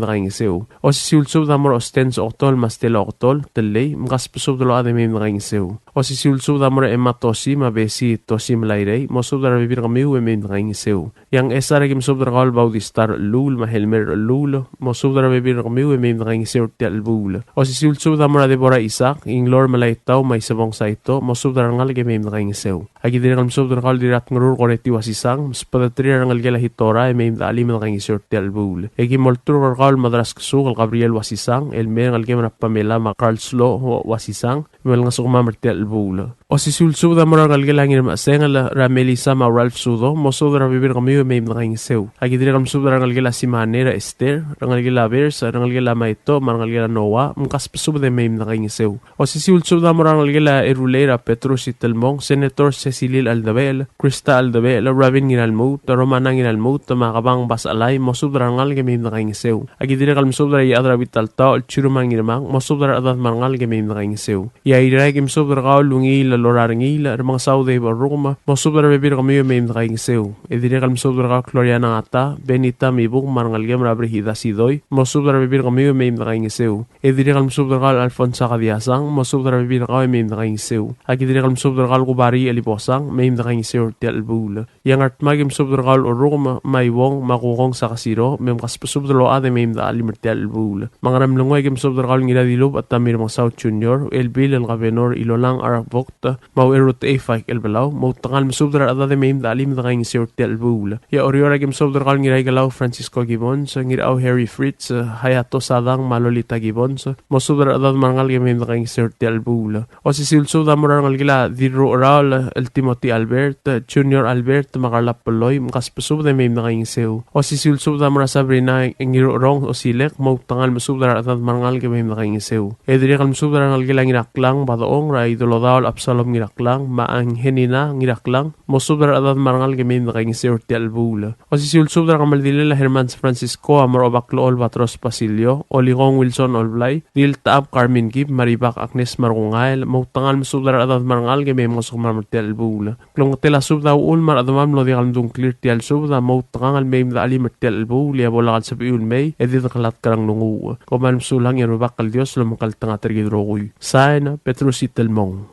dekaingeseu. Osisiu el subed a mo er a Ostens Oktol me a Stella Oktol, Tellei, mkasbesubed el ochad e mei me dekaingeseu. Osisiu el subed a mo er a Emma Tosi me a Besi Tosi Melairei, mosubed er a rebebil er kemiu e mei me dekaingeseu. E a Ngchesar a ki mesubed er kau el Baudistar Luul me a Helmer Luul, mosubed er a rebebil er kemiu e mei me dekaingeseu er tia el chelebuul. Osisiu el subed a mo er a Deborah Isaac, Inglor Melaitau me a Isebong Saito, mosubed er a rengalek e mei me dekaingeseu. A ki dirrek el mesubed er kau el Dirratngerur Koreti Wasisang, msbedeterir a rengelekel a Hitora e mei me dechelim e dekaingeseu er tia el chelebuul. E ki mo olturk er kau el Madras Kesuk el Gabriel Wasisang, el mei er a rengelekem er a Pamela me a Karlslo Wasisang, me lengesukemam er tia el chelebuul. Osisiu el subed a mo er a rengelekel a Ngirmechesengel er a Melissa me a Ralph Sudo, mosubed er a rebebil er kemiu e mei me dekaingeseu. A ki dirrek el mesubed er a rengelekel a Simane er a Esther, rengelekel a Bers, rengelekel a Maito, me a rengelekel a Noah, mkasbesubed e mei me dekaingeseu. Osisiu el subed a mo er a rengelekel a Erulei er a Petrus Itelmong, Senator Secilil Aldebechel, Krista Aldebechel, Rabin Ngiralmuut, Romana Ngiralmuut, me a Kebang Basechelai, mosubed er a rengalek e mei me dekaingeseu. A ki dirrek el mesubed er a Iechad er a Bitaltaoch el Chiruma Ngirmang, mosubed er a rechedad me a rengalek e mei me dekaingeseu. E a Irrai a ki mesubed er kau el Ungil el Lorar Ngil, Remengesau Dave Orrukem, mosubed er a rebebil er kemiu e mei me dekaingeseu. E dirrek el mesubed er kau el Gloriana Ngata, Benita Mibuk, me a rengelekem er a Brigida Sidoi, mosubed er a rebebil er kemiu e mei me dekaingeseu. E dirrek el mesubed er kau el Alfonsa Kadiasang, mosubed er a rebebil er kau e mei me dekaingeseu. A ki dirrek el mesubed er kau el Kubari Elibosang, mei me dekaingeseu er tia el chelebuul. E a Ngardmau a ki mesubed er kau el Orrukem, me a Iuong, me a Kukong Sakasiro, me mkasbesubed el ochad e mei me dechelim er tia el chelebuul. Me a Ngeremlengui a ki mesubed er kau el Ngiradilubech Atamir Mengesau Junior, Elbil el Kabenor Ilolang Arvokt, me a Uerut Eifaik el Belau, moutekangel mesubed er a rechedad e mei me dechelim e dekaingeseu er tia el chelebuul. E a Oreor a ki mesubed er kau el Ngiraikelau Francisco Gibbons, Ngirau Harry Fritz, Hayato Sadang, me a Lolita Gibbons, mosubed er a rechedad me a rengalek e mei me dekaingeseu er tia el chelebuul. Osisiu el subed a mo er a rengelekel a Dirrucheraol el Timothy Albert, Junior Albert, me a Karla Peloi, mkasbesubed e mei me dekaingeseu. Osisiu el subed a mo er a Sabrina Ngirucherong Osilek, moutekangel mesubed er a rechedad me a rengalek e mei me dekaingeseu. E dirrek el mesubed er a rengelekel a Ngiraklang Badechong, er a Idolodaol Absalom Ngiraklang, me a Angenina Ngiraklang, mosubed er a rechedad me a rengalek e mei me dekaingeseu er tia el chelebuul. Osisiu el subed er a kemeldilel a Hermans Francisco a mo er a Obaklechol Batros Basilio, Olikong Wilson Olblai, Diltechab Carmen Kib, me a Ribak Agnes Markungael, moutekangel mesubed er a rechedad me a rengalek e mei mngosukemam er tia el chelebuul. Klemengetel a subed a uchul me a rechedemam el mlo diak el mdung a ngklir er tia el subed a moutekangel mei me dechelim er tia el chelebuul, e a bo lak el sebechiu el mei e di dekelatk er a nglunguuch. Kom kmal mesulang e a Rubak el Dios a lomekngeltengat er kid el rokui. Sain, Petrus Itelmong.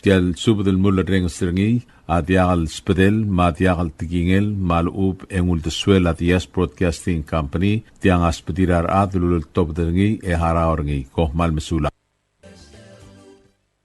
Tia el subed el mulerrenges er ngii a diak el sbedel me a diak el tekingel me a lechub e ng uldesuel a Diaz Broadcasting Company, tiang a sbedir a rechad el uleltobed er ngii e harau er ngii. Kom kmal mesulang.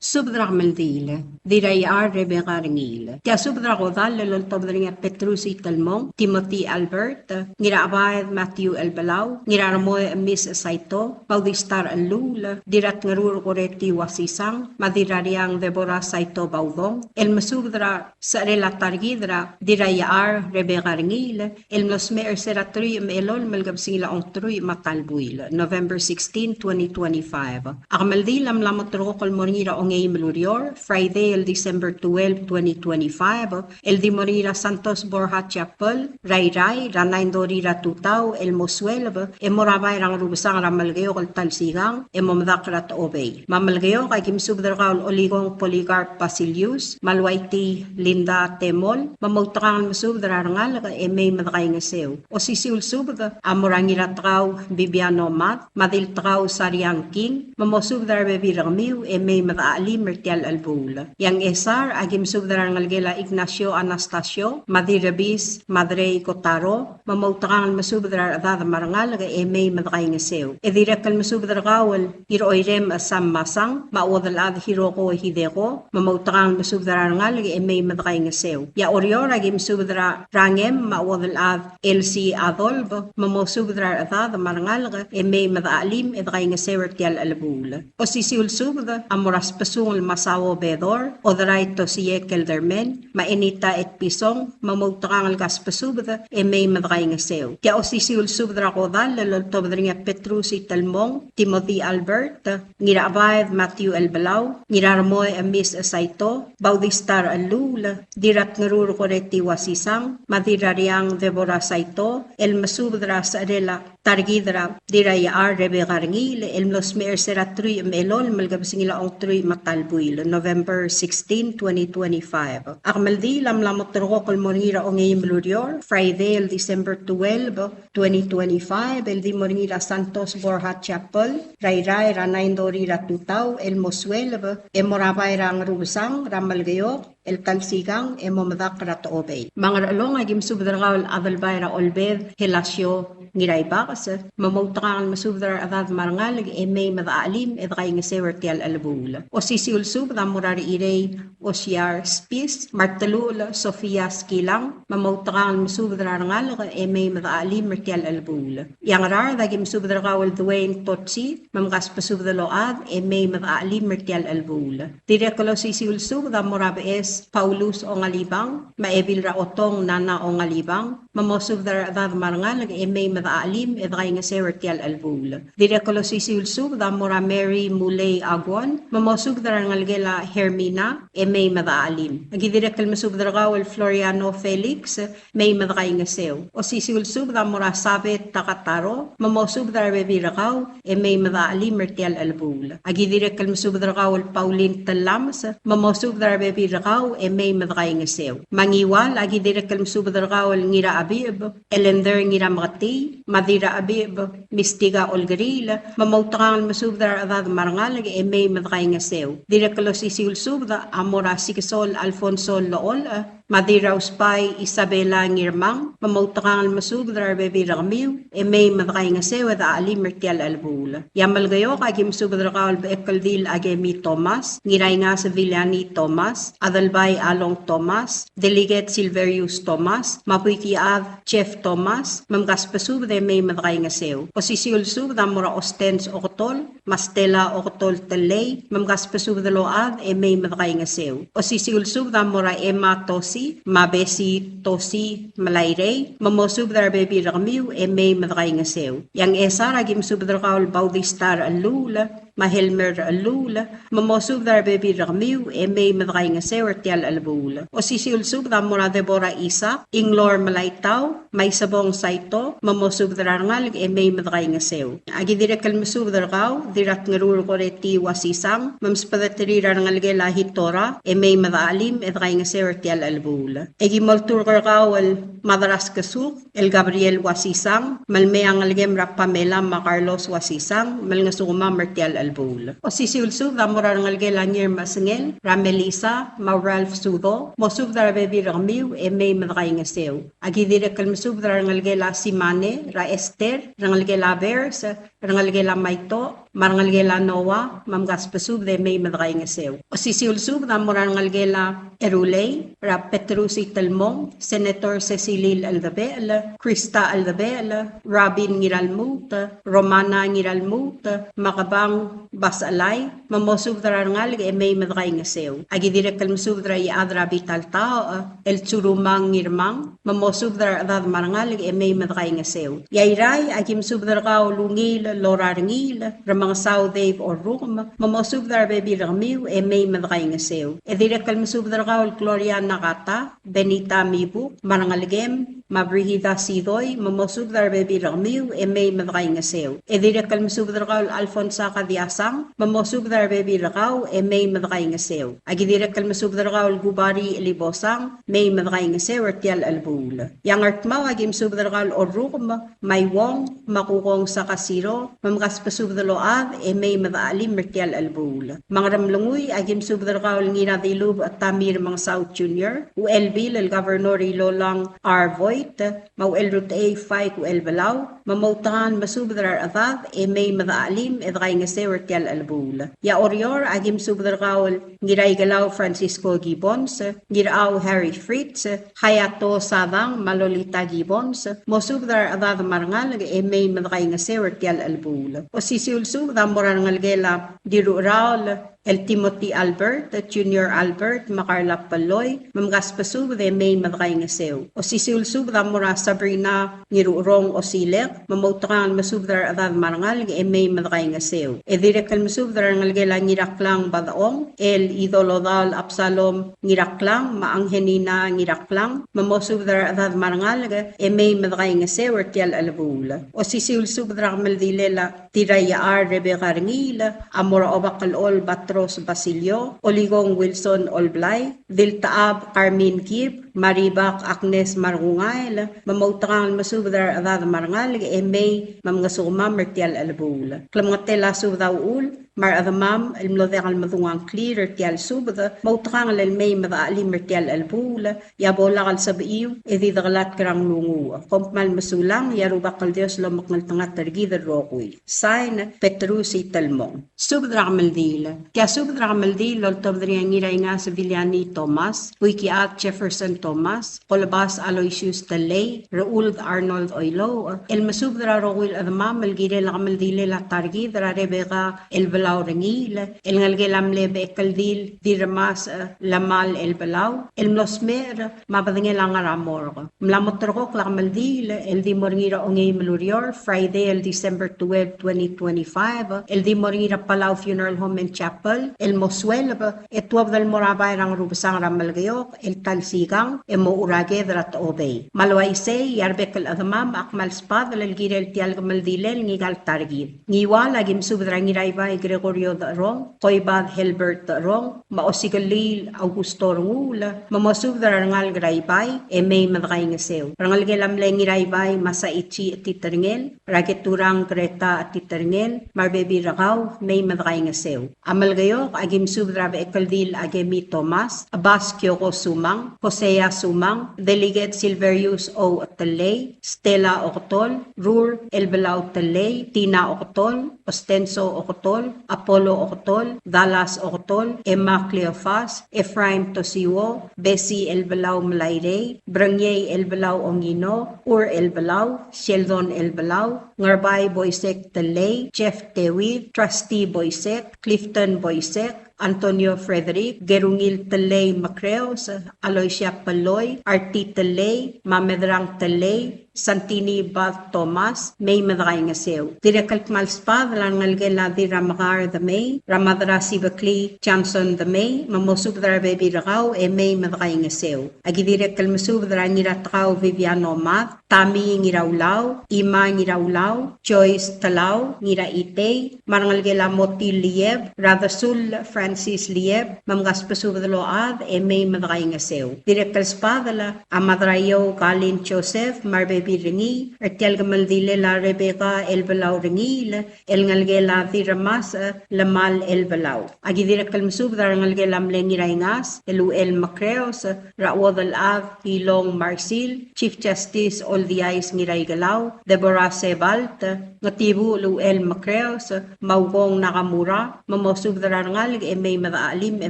Subed er a kemeldiil, Dirraiar Rebecca Rengiil. Tia subed er a kodall el oltobed er ngii a Petrus Itelmong, Timothy Albert, Ngirachebaed Matthew Elbelau, Ngirarmoi Miss Saito, Baudistar Chelluul, Dirratngerur Koreti Wasisang, me a Dirrariang Deborah Saito Baudong, el mesubed er a secherel a ta er kid er a Dirraiar Rebecca Rengiil, el mlo smecher er se er a teruich me a elolem el kebesengil a ongeteruich me a ta el buil, November sixteen, twenty twenty-five. A kemeldiil a mla mo ulterekokl el mo er ngii er a ongeim el ureor, Friday el December twelve, twenty twenty-five, el di mo er ngii er a Santos Borja Chapel, er a Irrai, er a nine thirty er a tutau, el mo sueleb, e mo er a bai er a Ngerubesang er a Melekeok el ta el sikang, e mo medakl er a Techobei. Me a Melekeok a ki mesubed er kau el Olikong Polycarp Basilius, me a Luaiti Linda Temol, me moutekangel mesubed er a rengalek e mei me dekaingeseu. Osisiu el subed a mo er a Ngiratekau Bibiano Mad, me a Diltekau Sariang King, me mosubed er a rebebil er kemiu e mei me decha chelim er tia el chelebuul. E a Ngchesar a ki mesubed er a rengelekel a Ignacio Anastasio, me a Dirrebis, me a Drei Kotaro, me moutekangel mesubed er a rechedad me a rengalek e mei me dekaingeseu. E dirrek el mesubed er kau el Iroirem Sam Masang, me a Uodelchad Hiroko Hideko, me moutekangel mesubed er a rengalek e mei me dekaingeseu. E a Oreor a ki mesubed er a Rangem me a Uodelchad Elsie Adolf, me mosubed er a rechedad me a rengalek e mei me dechachelim e dekaingeseu er tia el chelebuul. Osisiu el subed a mo er a Sbesungel Masao Bedor, Oderai Tosie Kelderman, me a Enita Etpison, me moutekangel kasbesubed e mei me dekaingeseu. Tia osisiu el subed er a kodall el oltobed er ngii a Petrus Itelmong, Timothy Albert, Ngirachebaed Matthew Elbelau, Ngirarmoi Emis Saito, Baudista Rechelluul, Dirratngerur Koreti Wasisang, me a Dirrariang Deborah Saito, el mesubed er a secherel a ta er kid er a Dirraiechar Rebecca Rengiil, el mlo smecher er se er a truich me a elolem el kebesengil a ongtruich me a ta el buil, November sixteen, twenty twenty-five. A kemeldiil a mla mo terrekokl el mo er ngii er a ongeim el ureor, Friday el December twelve, twenty twenty-five, el di mo er ngii er a Santos Borja Chapel er a Irrai er a nine thirty er a tutau el mo sueleb, e mo er a bai er a Ngerubesang er a Melekeok, el ta el sikang e mo medakl er a Techobei. Me a Ngerchelong a ki mesubed er kau el Adelbai er a Olbed Helasio Ngiraibakes, me moutekangel mesubed er a rechedad me a rengalek e mei me dechachelim e dekaingeseu er tia el chelebuul. Osisiu el subed a mo er a Rechirei Osiar Spis, me a Reteluchel Sofia Skilang, me moutekangel mesubed er a rengalek e mei me dechachelim er tia el chelebuul. E a Ngaraard a ki mesubed er kau el Dwayne Totsi, me mkasbesubed el ochad e mei me dechachelim er tia el chelebuul. Dirrek el osisiu el subed a mo er a Beches Paulus Ongalibang, me a Ebil er a Otong Nana Ongalibang, me mosubed er a rechedad me a rengalek e mei me dechachelim e dekaingeseu er tia el chelebuul. Dirrek el osisiu el subed a mo er a Mary Mulei Aguon, me mosubed er a rengelekel a Hermina e mei me dechachelim. A ki dirrek el mesubed er kau el Floriano Felix, mei me dekaingeseu. Osisiu el subed a mo er a Sabet Takataro, me mosubed er a rebebil er kau e mei me dechachelim er tia el chelebuul. A ki dirrek el mesubed er kau el Pauline Tellames, me mosubed er a rebebil er kau e mei me dekaingeseu. Me a Ngiwal a ki dirrek el mesubed er kau el Ngirachebicheb Elender Ngirameketii, me a Dirrachebicheb Mistika Olkeriil, me moutekangel mesubed er a rechedad me a rengalek e mei me dekaingeseu. Dirrek el osisiu el subed a mo er a Sikesol Alfonso Llecholech, me a Dirrausbai Isabela Ngirmang, me moutekangel mesubed er a rebebil er kemiu e mei me dekaingeseu e dechachelim er tia el chelebuul. E a Melekeok a ki mesubed er kau el Bechekeldil Akemi Thomas, Ngiraingas Viliani Thomas, Adelbai Along Thomas, Delegate Silverius Thomas, me a Buikichad Jeff Thomas, me mkasbesubed e mei me dekaingeseu. Osisiu el subed a mo er a Ostens Oketol, me a Stella Oketol Tellei, me mkasbesubed el ochad e mei me dekaingeseu. Osisiu el subed a mo er a Emma Tosi, me a Bessie Tosi Melairei, me mosubed er a rebebil er kemiu e mei me dekaingeseu. E a Ngchesar a ki mesubed er kau el Bautista Rechelluul, me a Helmer Rechelluul, me mosubed er a rebebil er kemiu e mei me dekaingeseu er tia el chelebuul. Osisiu el subed a mo er a Deborah Isaac, Inglor Melaitau, me a Isebong Saito, me mosubed er a rengalek e mei me dekaingeseu. A ki dirrek el mesubed er kau, Dirratngerur Koreti Wasisang, me msbedeterir a rengelekel a Hitora, e mei me dechachelim e dekaingeseu er tia el chelebuul. E ki molturk er kau el Madraskesuk, el Gabriel Wasisang, me le mei a ngelekem er a Pamela me a Carlos Wasisang, me lengesukemam er tia el chelebuul. Osisiu el subed a mo er a rengelekel a Ngirmechesengel, er a Melissa, me a Ralph Sudo, mosubed er a rebebil er kemiu e mei me dekaingeseu. A ki dirrek el mesubed er a rengelekel a Simane, er a Esther, rengelekel a Bers, rengelekel a Maito, me a rengelekel a Noah, me mkasbesubed e mei me dekaingeseu. Osisiu el subed a mo er a rengelekel a Erulei, er a Petrus Itelmong, Senator Secilil Eldebechel, Krista Eldebechel, Robin Ngiralmuut, Romana Ngiralmuut, me a Kebang Basechelai, me mosubed er a rengalek e mei me dekaingeseu. A ki dirrek el mesubed er a Iechad er a Bital Taoch, el Tsurumang Ngirmang, me mosubed er a rechedad me a rengalek e mei me dekaingeseu. E a Irrai a ki mesubed er kau el Ungil Lora Rengiil, Remengesau Dave Orrukem, me mosubed er a rebebil er kemiu e mei me dekaingeseu. E dirrek el mesubed er kau el Gloria Nakata, Benita Mibuk, me a rengelekem, me a Brigida Sidoi, me mosubed er a rebebil er kemiu e mei me dekaingeseu. E dirrek el mesubed er kau el Alfonsa Kadiasang, me mosubed er a rebebil er kau e mei me dekaingeseu. Aki dirrek el mesubed er kau el Kubari Libosang, mei me dekaingeseu er tia el chelebuul. E a Ngardmau aki mesubed er kau el Orrukem, me a Iuong, me a Kukong Sakasiro, me mkasbesubed el ochad e mei me dechachelim er tia el chelebuul. Me a Ngeremlengui aki mesubed er kau el Ngiradilubech Tommy Remengesau Junior, Uchelbil el Governor Ilolang R. Vogt, me a Uchelrutechei Faik Uchelbelau, me moutekangel mesubed er a rechedad e mei me dechachelim e dekaingeseu er tia el chelebuul. E a Oreor aki mesubed er kau el Ngiraikelau Francisco Gibbons, Ngirachau Harry Fritz, Hayato Sadang, me a Lolita Gibbons, mosubed er a rechedad me a rengalek e mei me dekaingeseu er tia el chelebuul. Osisiu el subed a mo er a rengelekel a Dirrucheraol el Timothy Albert, Junior Albert, me a Carla Peloi, me mkasbesubed e mei me dekaingeseu. Osisiu el subed a mo er a Sabrina Ngirucherong Osilek, me moutekangel mesubed er a rechedad me a rengalek e mei me dekaingeseu. E dirrek el mesubed er a rengelekel a Ngiraklang Badechong, el Idolodaol Absalom Ngiraklang, me a Angelina Ngiraklang, me mosubed er a rechedad me a rengalek e mei me dekaingeseu er tia el chelebuul. Osisiu el subed er a kemeldilel a Tiraiaar Rebecca Rengiil, a mo er a Obakelchol Batros Basilio, Olikong Wilson Olblai, Diltechab Carmen Kib, me a Ribak Agnes Markungael, me moutekangel mesubed er a rechedad me a rengalek e mei me mngesukemam er tia el chelebuul. Klemengetel a subed a uchul me a rechedemam el mlo diak el medung a ngklir er tia el subed, moutekangel el mei me dechachelim er tia el chelebuul, e a bo lak el sebechiu e di dekelatk er a nglunguuch. Kom kmal mesulang, e a Rubak el Dios lomekngeltengat er kid el rokui. Sign, Petrus Itelmong. Subed er a kemeldiil. Tia subed er a kemeldiil el oltobed er ngii a Ngiraingas Viliani Thomas, Buikiad Jefferson Thomas, Kolbas Aloysius Telei, Rechuld Arnold Oilouch, el mesubed er a rokui el chedemam el kirel a kemeldilel a ta er kid er a Rebecca Elbelau Rengiil, el ngelekel a mle Bechekeldil Dirremasech Lamal Elbelau, el mlo smecher me a bedengel a ngar er a morgue. Mla mo terrekokl a kemeldiil el di mo er ngii er a ongeim el ureor, Friday el December twelve, twenty twenty-five, el di mo er ngii er a Palau Funeral Home and Chapel, el mo sueleb, e tuobed el mo er a bai er a Ngerubesang er a Melekeok, el ta el sikang, e mochu er a ked er a Techobei. Me a le uaisei, e a rebek el chedemam a kmal sbadel el kirel tia el kemeldilel ngika el ta er kid. Ngiual a ki mesubed er a Ngiraibai Gregorio Decherong, Koibad Helbert Decherong, me a Osikeliil Augusto Renguul, me mosubed er a rengalek er a Ibai, e mei me dekaingeseu. Rengelekel a mle Ngiraibai Masaichi Etiterngel, er a Keturang Greta Etiterngel, me a rebebil er kau, mei me dekaingeseu. A Melekeok a ki mesubed er a Bechekeldil Akemi Thomas, Bas Kioko Sumang, Hosea Sumang, Delegate Silverius O. Telei, Stella Oketol, Rur Elbelau Telei, Tina Oketol, Ostenso Oketol, Apollo Oketol, Dallas Oketol, Emma Cleofas, Ephraim Tosiwo, Bessie Elbelau Melairei, Brengiei Elbelau Ongino, Ur Elbelau, Sheldon Elbelau, Ngerbai Boisek Telei, Jeff Tewid, Trusty Boisek, Clifton Boisek, Antonio Frederick, Gerungil Telei Mekreos, Aloysia Peloi, Arti Telei, me a Medrang Telei, Santini Bad Thomas, mei me dekaingeseu. Dirrek el kmal sbadel a rengelekel a Dirramekar Demei, er a Madrasibeklii Johnson Demei, me mosubed er a rebebil er kau e mei me dekaingeseu. A ki dirrek el mesubed er a Ngiratekau Viviano Mad, Tami Ngiraulau, Ima Ngiraulau, Joyce Telau Ngiraitei, me a rengelekel a Motil Lieb, er a Desul Francis Lieb, me mkasbesubed el ochad e mei me dekaingeseu. Dirrek el sbadel a Madraiou Kalin Joseph, me a rebebil er ngii, er tia el kemeldilel a Rebecca Elbelau Rengiil, el ngelekel a Dirremasech Lemal Elbelau. A ki dirrek el mesubed er a rengelekel a mle Ngiraingas, el Uchel Mekreos, er a Uodelchad Ilong Marsil, Chief Justice Oldiais Ngiraikelau, Deborah Sebalt, Ngetibuchel Uchel Mekreos, me a Ukong Nakamura, me mosubed er a rengalek e mei me dechachelim e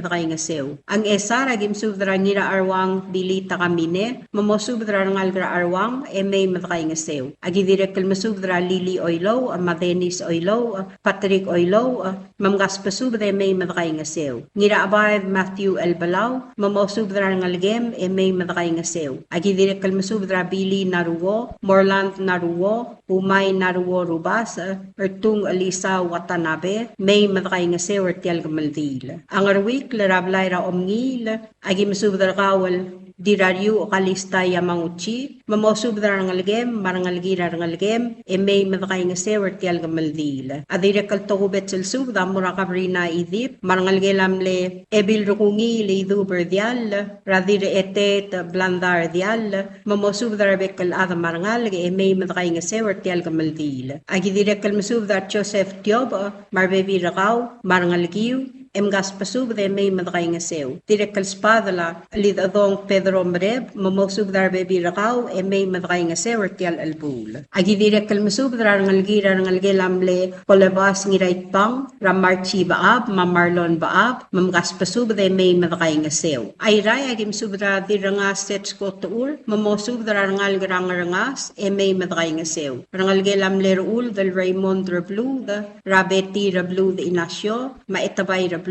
dekaingeseu. A Ngchesar a ki mesubed er a Ngiracheruang Billy Takamine, me mosubed er a rengalek er a Cheruang e mei me dekaingeseu. A ki dirrek el mesubed er a Lily Oilouch, me a Dennis Oilouch, Patrick Oilouch, me mkasbesubed e mei me dekaingeseu. Ngirachebaed Matthew Elbelau, me mosubed er a rengelekem e mei me dekaingeseu. A ki dirrek el mesubed er a Billy Naruo, Morland Naruo, Umai Naruo Rubasech, Ertung Elisa Watanabe, mei me dekaingeseu er tia el kemeldiil. A Ngeruikl er a blai er a Omngiil, a ki mesubed er kau el Dirrariuch Kalista Yamaguchi, me mosubed er a rengelekem me a rengelekir a rengelekem, e mei me dekaingeseu er tial kemeldiil. A dirrek el tokubets el subed a mo er a Kabrina Idip, me a rengelekel a mle Ebil Rekungiil Idub er Diall, er a Dirrechetet Blanda er Diall, me mosubed er a rebek el chad me a rengalek, e mei me dekaingeseu er tial kemeldiil. Aki dirrek el mesubed er a Joseph Tiobech, me a rebebil er kau, me a rengelekiu, e mkasbesubed e mei me dekaingeseu. Dirrek el sbadel a Lidechedong Pedro Mereb, me mosubed er a rebebil er kau, e mei me dekaingeseu er tial chelebuul. Aki dirrek el mesubed er a rengelekir a rengelekel a mle Kolebas Ngiraitbang, er a Marchi Bechab, me a Marlon Bechab, me mkasbesubed e mei me dekaingeseu. Airai, aki mesubed er a Dirrengas Setsko Techur, me mosubed er a rengalek er a Ngerengas, e mei me dekaingeseu. Rengelekel a mle Rechuld el Raymond Rebluud, er a Betty Rebluud Inacio, me a Etebai Rebluud,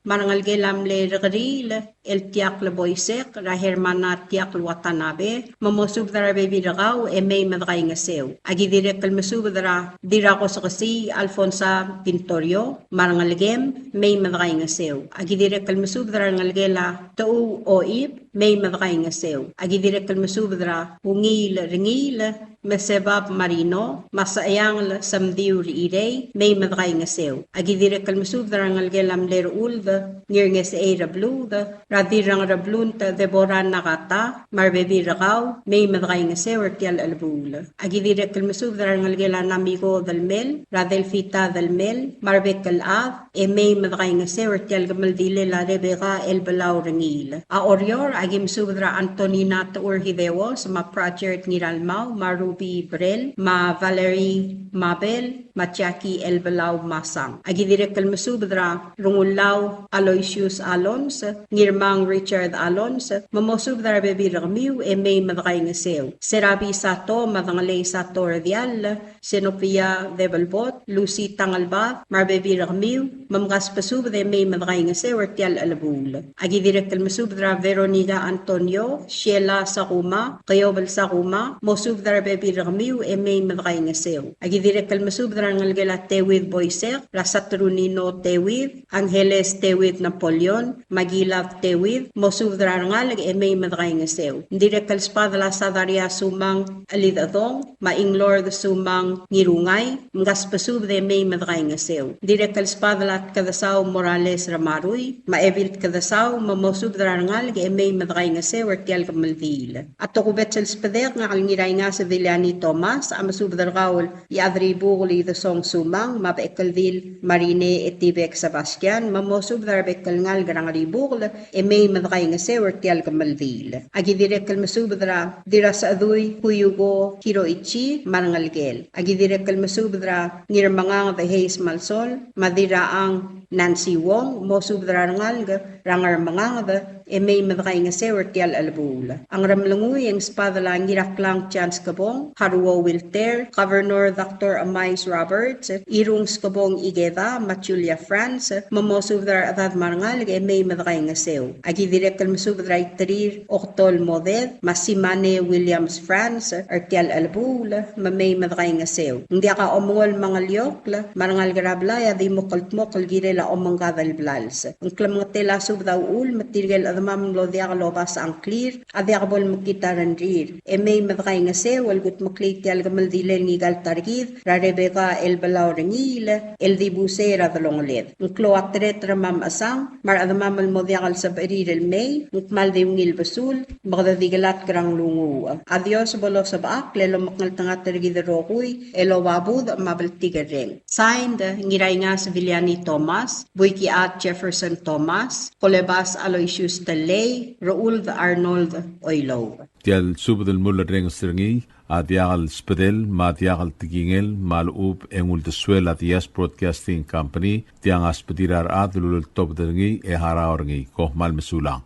me a rengelekel a mle Rekeriil, el Tiakl Boisek, er a Hermana Tiakl Watanabe, me mosubed er a rebebil er kau, e mei me dekaingeseu. Aki dirrek el mesubed er a Dirrakosekesii Alfonsa Pintorio, me a rengelekem, mei me dekaingeseu. Aki dirrek el mesubed er a rengelekel a Techuu Oib, mei me dekaingeseu. Aki dirrek el mesubed er a Ungiil Rengiil, me Sebab Marino, me a Secheangel Semdiu Rechirei, mei me dekaingeseu. Aki dirrek el mesubed er a rengelekel a mle Rechuld, Ngirngesechei Rebluud, er a Dirrang Reblunt, Deborah Nakata, me a rebebil er kau, mei me dekaingeseu er tial chelebuul. Aki dirrek el mesubed er a rengelekel a Namiko Delmel, er a Delfita Delmel, me a rebek el chad, e mei me dekaingeseu er tial kemeldilel a Rebecca Elbelau Rengiil. A Oreor, aki mesubed er a Antonina Techur Hideos, me a Pratchard Ngiralmau, me a Ruby Brel, me a Valerie Mabel, me a Jackie Elbelau Masang. Aki dirrek el mesubed er a Rengullau Aloysius Alons, Ngirmang Richard Alons, me mosubed er a rebebil er kemiu, e mei me dekaingeseu. Serabi Sato, me a Dengelei Sato er Diall, Senopia Debelbot, Lucy Tangelbad, me a rebebil er kemiu, me mkasbesubed e mei me dekaingeseu er tial chelebuul. Aki dirrek el mesubed er a Veronica Antonio, Sheila Sakuma, Keobel Sakuma, mosubed er a rebebil er kemiu e mei me dekaingeseu. Aki dirrek el mesubed er a rengelekel a Tewid Boisek, er a Saturnino Tewid, Angeles Tewid Napoleon, me a Gilad Tewid, mosubed er a rengalek e mei me dekaingeseu. Ng dirrek el sbadel a Sadaria Sumang Chelidechedong, me a Inglord Sumang Ngirungai, mkasbesubed e mei me dekaingeseu. Ng dirrek el sbadel a Tkedesau Morales Ramarui, me a Ebil Tkedesau, me mosubed er a rengalek e mei me dekaingeseu er tial kemeldiil. A tokubets el sbedek, ngak el Ngiraingas Viliani Thomas, a mesubed er kau el Iechadribukel Idesong Sumang, me a Bechekeldil Marine Etibek Sebastian, me mosubed er a rebek el ngalek er a Ngeribukel, e mei me dekaingeseu er tial kemeldiil. Aki dirrek el mesubed er a Dirrasechedui Kuyuko Hiroichi, me a rengelekel. Aki dirrek el mesubed er a Ngirmenganged Hayes Malsol, me a Dirrachang Nancy Wong, mosubed er a rengalek er a Ngermenganged, e mei me dekaingeseu er tial chelebuul. A Ngeremlengui e ng sbadel a Ngiraklang Chance Kebong, Haruo Wilter, Governor Doctor Emais Roberts, Irung Skebong Ikeda, me a Julia France, me mosubed er a rechedad me a rengalek e mei me dekaingeseu. Aki dirrek el mesubed er a Iterir Oktol Moded, me a Simane Williams France, er tial chelebuul, me mei me dekaingeseu. Ng diak a omengol me a ngeliokl, me a rengalek er a blai a di mo kldmokl el kirel a omengkad el blals. Ng klemengetel a subed a uchul me tirke el chedemam el mlo diak lobasech a ngklir a diak bo lemekngit a rengrir. E mei me dekaingeseu el kudmeklii tial kemeldilel ngika el ta er kid er a Rebecca Elbelau Rengiil el dibus er a delongeled. Ng klou a tereter me a mechesang me a rechedemam el mo diak el sebechir el mei, ng kmal di ungil besul, me kede di kelatk er a nglunguuch. A Dios bo losebechakl el omekngeltengat er kid el rokui el oba budech me a bltikerreng. Signed, Ngiraingas Viliani Thomas, Buikiad Jefferson Thomas, Kolebas Aloysius Tellei, Rechuld Arnold Oilouch. Tial subed el mulerrenges er ngii a diak el sbedel me a diak el tekingel me a lechub e ng uldesuel a Diaz Broadcasting Company, tiang a sbedir a rechad el uleltobed er ngii e harau er ngii. Kom kmal mesulang.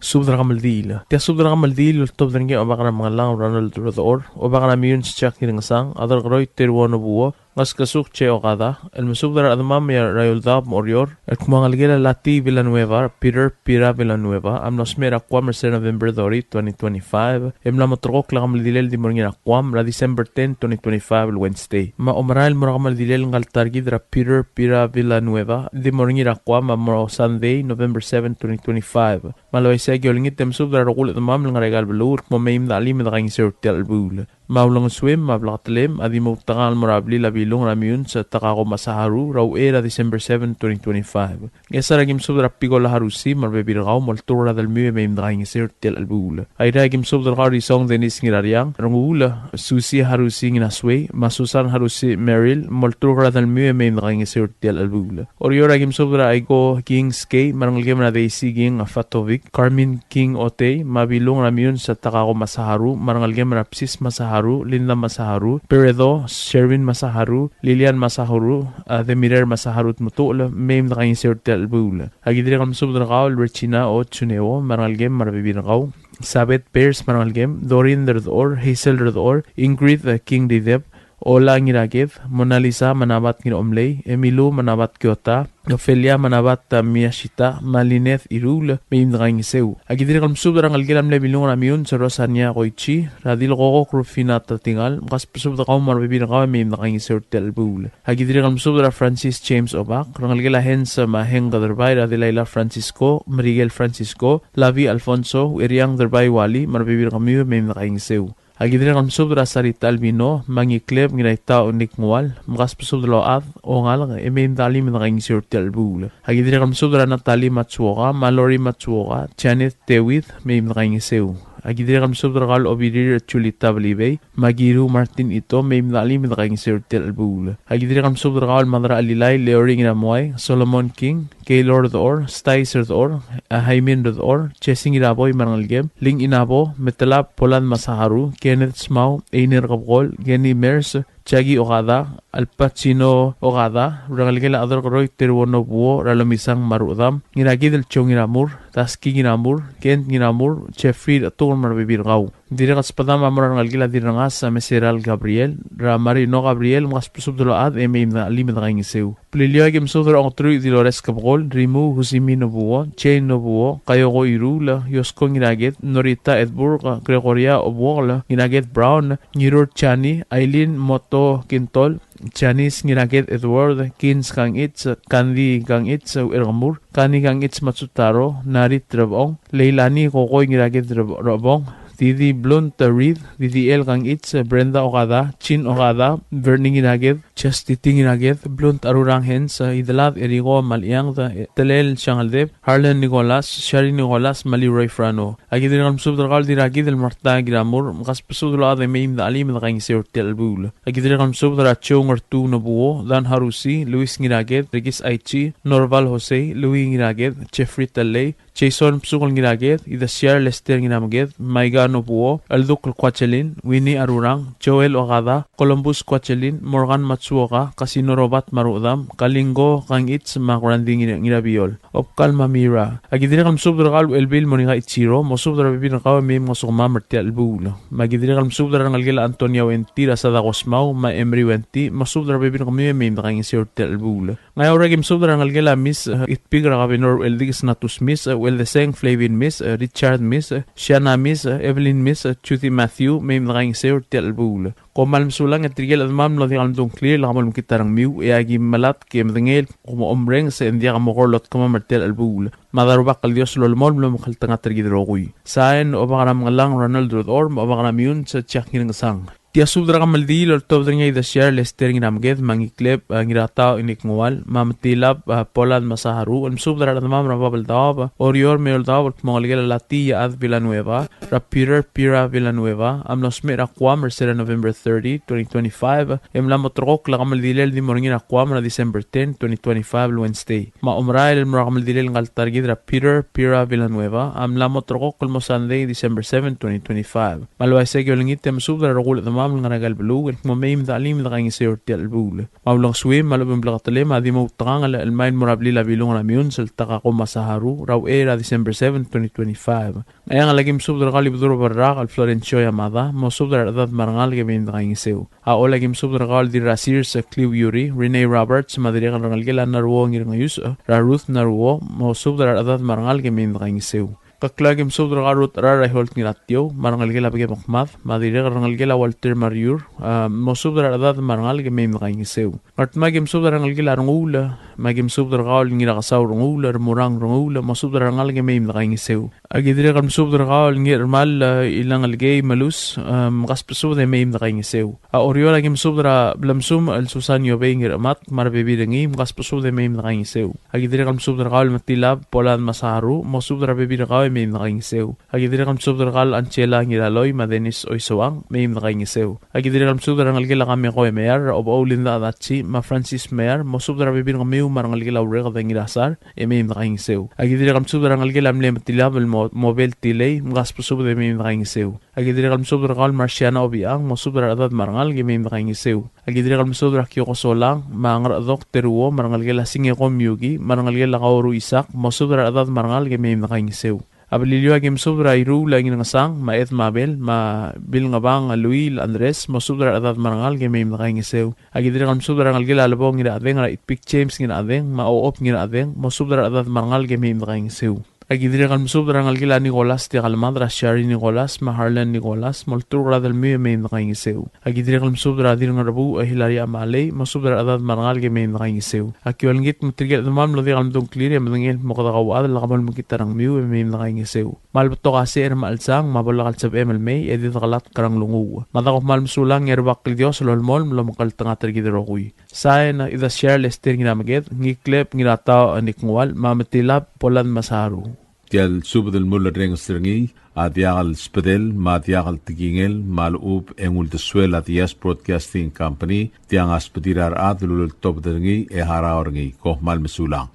Subed er a kemeldiil. Tia subed er a kemeldiil el oltobed er ngii a Obak er a Mengellang Ronald Redechor, Obak er a Meyuns Jack Ngirngesang, Adelkeroi Teruo Nobuo, Ngeskesuk Che Okada, el mesubed er a rechedemam er a Eouldaob me a Oreor, el kmo a ngelekel a Lati Villanueva, Peter Pira Villanueva, a mlo smecher er a Guam er se er a November thirty, twenty twenty-five, e mla mo terrekokl a kemeldilel el di mo er ngii er a Guam er a December ten, twenty twenty-five, el Wednesday. Me a omerael el mo er a kemeldilel ngka el ta er kid er a Peter Pira Villanueva, el di mo er ngii er a Guam a mo Sunday, November seven, twenty twenty-five. Me a le uaisei e aki olengit e mesubed er a rokui el chedemam el ngar er aika el beluu el kmo mei me de chelim e de kaingeseu er tia el chelebuul. Me a ulengesuem me a bleketelem a di mo outekangel el mo er a blil a Bilung er a Meyuns Takako Masaharu er a uchei er a December seven, twenty twenty-five. Ngchesar, aki mesubed er a Pikola Harusi me a rebebil er kau, molturk er a delmiu e mei me de kaingeseu er tia el chelebuul. Airai, aki mesubed er kau er a Risong Dennis Ngirariang, Renguul Susi Harusi Nginasuei, me a Susan Harusi Merrill, molturk er a delmiu e mei me de kaingeseu er tia el chelebuul. Oreor, aki mesubed er a Aiko King Skei, me a rengelekem er a Daisy King Fatovic, Carmen King Otei, me a Bilung er a Meyuns Takako Masaharu, me a rengelekem er a Psis Masaharu, Linda Masaharu, Peredo, Sherwin Masaharu, Lilian Masaharu, a Demirer Masaharu Tmetuchl, mei me de kaingeseu er tia el chelebuul. Aki dirrek el mesubed er kau el Regina O. Tsuneo, me a rengelekem me a rebebil er kau, Sabeth Bears me a rengelekem, Dorin Derdor, Hazel Derdor, Ingrid, eh, King Dideb, Ola Ngiraked, Mona Lisa Manabat Ngiromlei, Emilu Manabat Kiota, Ofelia Manabat, eh, Miyashita, me a Lineth Iruul, mei me de kaingeseu. Aki dirrek el mesubed er a ngelekel a mle Bilung er a Meyuns Rosania Koichi, er a Dilkokok Rufina Tatingal, mkasbesubed er kau me a rebebil er kau e mei me de kaingeseu er tia el chelebuul. Aki dirrek el mesubed er a Francis James Obak, rengelekel a Hens me a Heng Kederbai, er a Delaila Francisco, Merikel Francisco, Lavi Alfonso, Eriang Derbai Wali, me a rebebil er kemiu e mei me de kaingeseu. Aki dirrek el mesubed er a Sarita Albino, me a Ngikleb Ngiraitau Nikngual, mkasbesubed el ochad, ongalek, e mei me de chelim e de kaingeseu er tia el chelebuul. Aki dirrek el mesubed er a Natalie Matsuoka, me a Lori Matsuoka, Janet Tewid, mei me de kaingeseu. Aki dirrek el mesubed er kau el Obirir Julita Belibei, me a Kiru Martin Ito, mei me de chelim e de kaingeseu er tia el chelebuul. Aki dirrek el mesubed er kau el Madra Alilai, Leori Ngiramuai, Solomon King, Keylor Dechor, Stais Dechor, a Haimin Dechor, Jesse Ngiraboi me a rengelekem, Ling Inabo, Metelab Polad Masaharu, Kenneth Smau, Einer Kebekol, Kenny Mers, Jackie Okada, Al Pacino Okada, rengelekel a Chederkeroi Teruo Nobuo, er a Lomisang me a Ruchedam, Ngirakidel Joe Ngiramur, Taski Ngiramur, Kent Ngiramur, Jeffrey Rechetuker me a rebebil er kau. Dirrek el sbedam a mo er a rengelekel a Dirrengas a Meseral Gabriel, er a Marino Gabriel, mkasbesubed el ochad e mei me de chelim e de kaingeseu. Beliliou, aki mesubed er a Ongetruich Dilores Kebekol, Rimu Husimi Nobuo, Jane Nobuo, Kayoko Iruul, Yosko Ngiraked, Norita Edburg, Gregoria Obuokl, Ngiraked Brown, Ngirur Chani, Aileen Moto Kintol, Janice Ngiraked Edward, Kins Kangich, Kandi Kangich Ucherkemur, Kani Kangich Matsutaro, Narit Rebong, Leilani Kokoi Ngiraked Reb-, Rebong, Didi Blunt Reed, Didi El Kangich, Brenda Okada, Chin Okada, Bernie Ngiraked, Chastity Ngiraked, Blunt Arurang Hens, Idelad Erigo Maliangd, Telel Siangeldeb, Harlan Nicholas, Shari Nicholas, me a Leroy Frano. Aki dirrek el mesubed er kau el Dirrakidel Marta Ngiramur, mkasbesubed el ochad e mei me de chelim e de kaingeseu er tia el chelebuul. Aki dirrek el mesubed er a Joe Ngertu Nobuo, Dan Harusi, Luis Ngiraked, Rikis Aichi, Norval Jose, Louis Ngiraked, Jeffrey Tellei, Jason Bsukol Ngiraked, Idesiar Lester Ngiramked, Maika Nobuo, Elduk el Kuachelin, Winnie Arurang, Joel Okada, Columbus Kuachelin, Morgan Matsuoka, Kasino Robert me a Ruchedam, Kalingo Kangich me a Kurandi Ngira-, Ngirabiol. Obkal me a Mira. Aki dirrek el mesubed er kau el Uchelbil Monika Ichiro, mosubed er a rebebil er kau e mei mngesukemam er tia el chelebuul. Me aki dirrek el mesubed er a rengelekel a Antonia Wenti, er a Sadako Smau, me a Emery Wenti, mosubed er a rebebil er kemiu e mei me de kaingeseu er tia el chelebuul. Ngeaur, aki mesubed er a rengelekel a Miss, eh, Itpik er a Kabenor Eldikes Natus Miss, eh, Ueldeseng Flavin Miss, eh, Richard Miss, eh, Shanna Miss, eh, Evelyn Miss, eh, Judy Matthew, mei me de kaingeseu er tia el chelebuul. Kom kmal mesulang e tirke el chedemam el mlo diak el mdung clear el kmal mekngit a rengmiu, e aki melatk e medengei el kmo omrenges e ng diak mo kora lotkemam er tia el chelebuul. Me a Rubak el Dios a lolemolem el omekngeltengat er kid el rokui. Sain, Obak er a Mengellang Ronald Rudor, me a Obak er a Meyuns Jack Ngirngesang. Tia subed er a kemeldiil el oltobed er ngii a Idesiar Lester Ngiramked, me a Ngikleb, eh, Ngiratau Inik Ngual, me a Metilab, eh, Poland Masaharu, el mesubed er a rechedemam er a Babeldaob, Oreor me a Eouldaob, el kmo ngelekel a Lati Iechad Villanueva, er a Peter Pira Villanueva, a mlo smecher er a Guam er se er a November thirty, twenty twenty-five, e mla mo terrekokl a kemeldilel el di mo er ngii er a Guam er a December ten, twenty twenty-five, el Wednesday. Me a omerael el mo er a kemeldilel ngka el ta er kid er a Peter Pira Villanueva, a mla mo terrekokl el mo Sunday, December seven, twenty twenty-five. Me a le uaisei e aki olengit e mesubed er a rokui el chedemam el ngar er a ikel beluu el kmo mei me de chelim e de kaingeseu er tia el chelebuul. Me a ulengesuim me a lechub e ng bleketelem a di mo outekangel el mei el mo er a blil a Bilung er a Meyuns el Takako Masaharu er a uchei er a December seven, twenty twenty-five. Ngcheangel a ki mesubed er kau el Ibedul er a Berrak el Florencio Yamada, mosubed er a rechedad me a rengalek e mei me de kaingeseu. A Ollei a ki mesubed er kau el Dirrasir Sekliu Yuri, Renee Roberts, me a dirrek el rengelekel a Naruo Ngirngeiusech, er a Ruth Naruo, mosubed er a rechedad me a rengalek e mei me de kaingeseu. Keklau a ki mesubed er kau el Ruth Rar er a Iholt Ngiratiou, me a rengelekel a Bekebekmad, me a dirrek el rengelekel a Walter Mariur, a, mosubed er a rechedad me a rengalek e mei me de kaingeseu. Ngardmau a ki mesubed er a rengelekel a Renguul, me a ki mesubed er kau el Ngirakesau Renguul, Remurang Renguul, mosubed er a rengalek e mei me de kaingeseu. A ki dirrek el mesubed er kau el Ngirchemal, e, Ilengelekei Melus, e, mkasbesubed e mei me de kaingeseu. A Oreor a ki mesubed er a Blemsum el Susan Iobei Ngirchemat, me a rebebil er ngii, mkasbesubed e mei me de kaingeseu. A ki dirrek el mesubed er kau el Metilab Poland Masaru, mosubed er a rebebil er kau e mei me de kaingeseu. A ki dirrek el mesubed er kau el Angela Ngiraloi, me a Dennis Oisoang, mei me de kaingeseu. A ki dirrek el mesubed er a rengelekel a Kameko Emear, er a Obechoul Linda Adachi, me a Francis Mear, mosubed er a rebebil er kemiu me a rengelekel a Ureked Ngirasar, e mei me de kaingeseu. A ki dirrek el mesubed er a rengelekel a mle Metilab el Mo-, Mobel Tilei, mkasbesubed e mei me de kaingeseu. A ki dirrek el mesubed er kau el Marciana Obichang, mosubed er a rechedad me a rengalek e mei me de kaingeseu. A ki dirrek el mesubed er a Kioko Solang, me a Ngerchedok Teruo, me a rengelekel a Singeko Miuki, me a rengelekel a Kaoru Isak, mosubed er a rechedad me a rengalek e mei me de kaingeseu. A Beliliou a ki mesubed er a Iruul a Ngirngesang, me a Ed Mabel, me a Bilngebang a Luil Andres, mosubed er a rechedad me a rengalek e mei me de kaingeseu. A ki dirrek el mesubed er a rengelekel a Lebong Ngirachedeng, er a Itpik James Ngirachedeng, me a Ochob Ngirachedeng, mosubed er a rechedad me a rengalek e mei me de kaingeseu. A ki dirrek el mesubed er a rengelekel a Nicholas Tiakalmad, er a Shari Nicholas, me a Harlan Nicholas, molturk er a delmiu e mei me de kaingeseu. A ki dirrek el mesubed er a Dirngerbuuch, e Hilaria Malei, mosubed er a rechedad me a rengalek e mei me de kaingeseu. A ki olengit me tirke el chedemam el diak el medung a ngklir e medengei el kmo kede kauchad el lak bo lemekngit a rengmiu e mei me de kaingeseu. Me a le betok a secher me a chelsang, me a bo lak el sebechem el mei, e di dekelatk er a nglunguuch. Me a dako kmal mesulang e a Rubak el Dios a lolemolem el omekngeltengat er kid el rokui. Sain, Idasiar Lester Ngirameked, Ngikleb Ngirataoch Nikngual, me a Metilab Poland Masaru. Tia el subed el mulerrenges er ngii a diak el sbedel me a diak el tekingel me a lechub e ng uldesuel a Diaz Broadcasting Company, tiang a sbedir a rechad el uleltobed er ngii e harau er ngii. Kom kmal mesulang.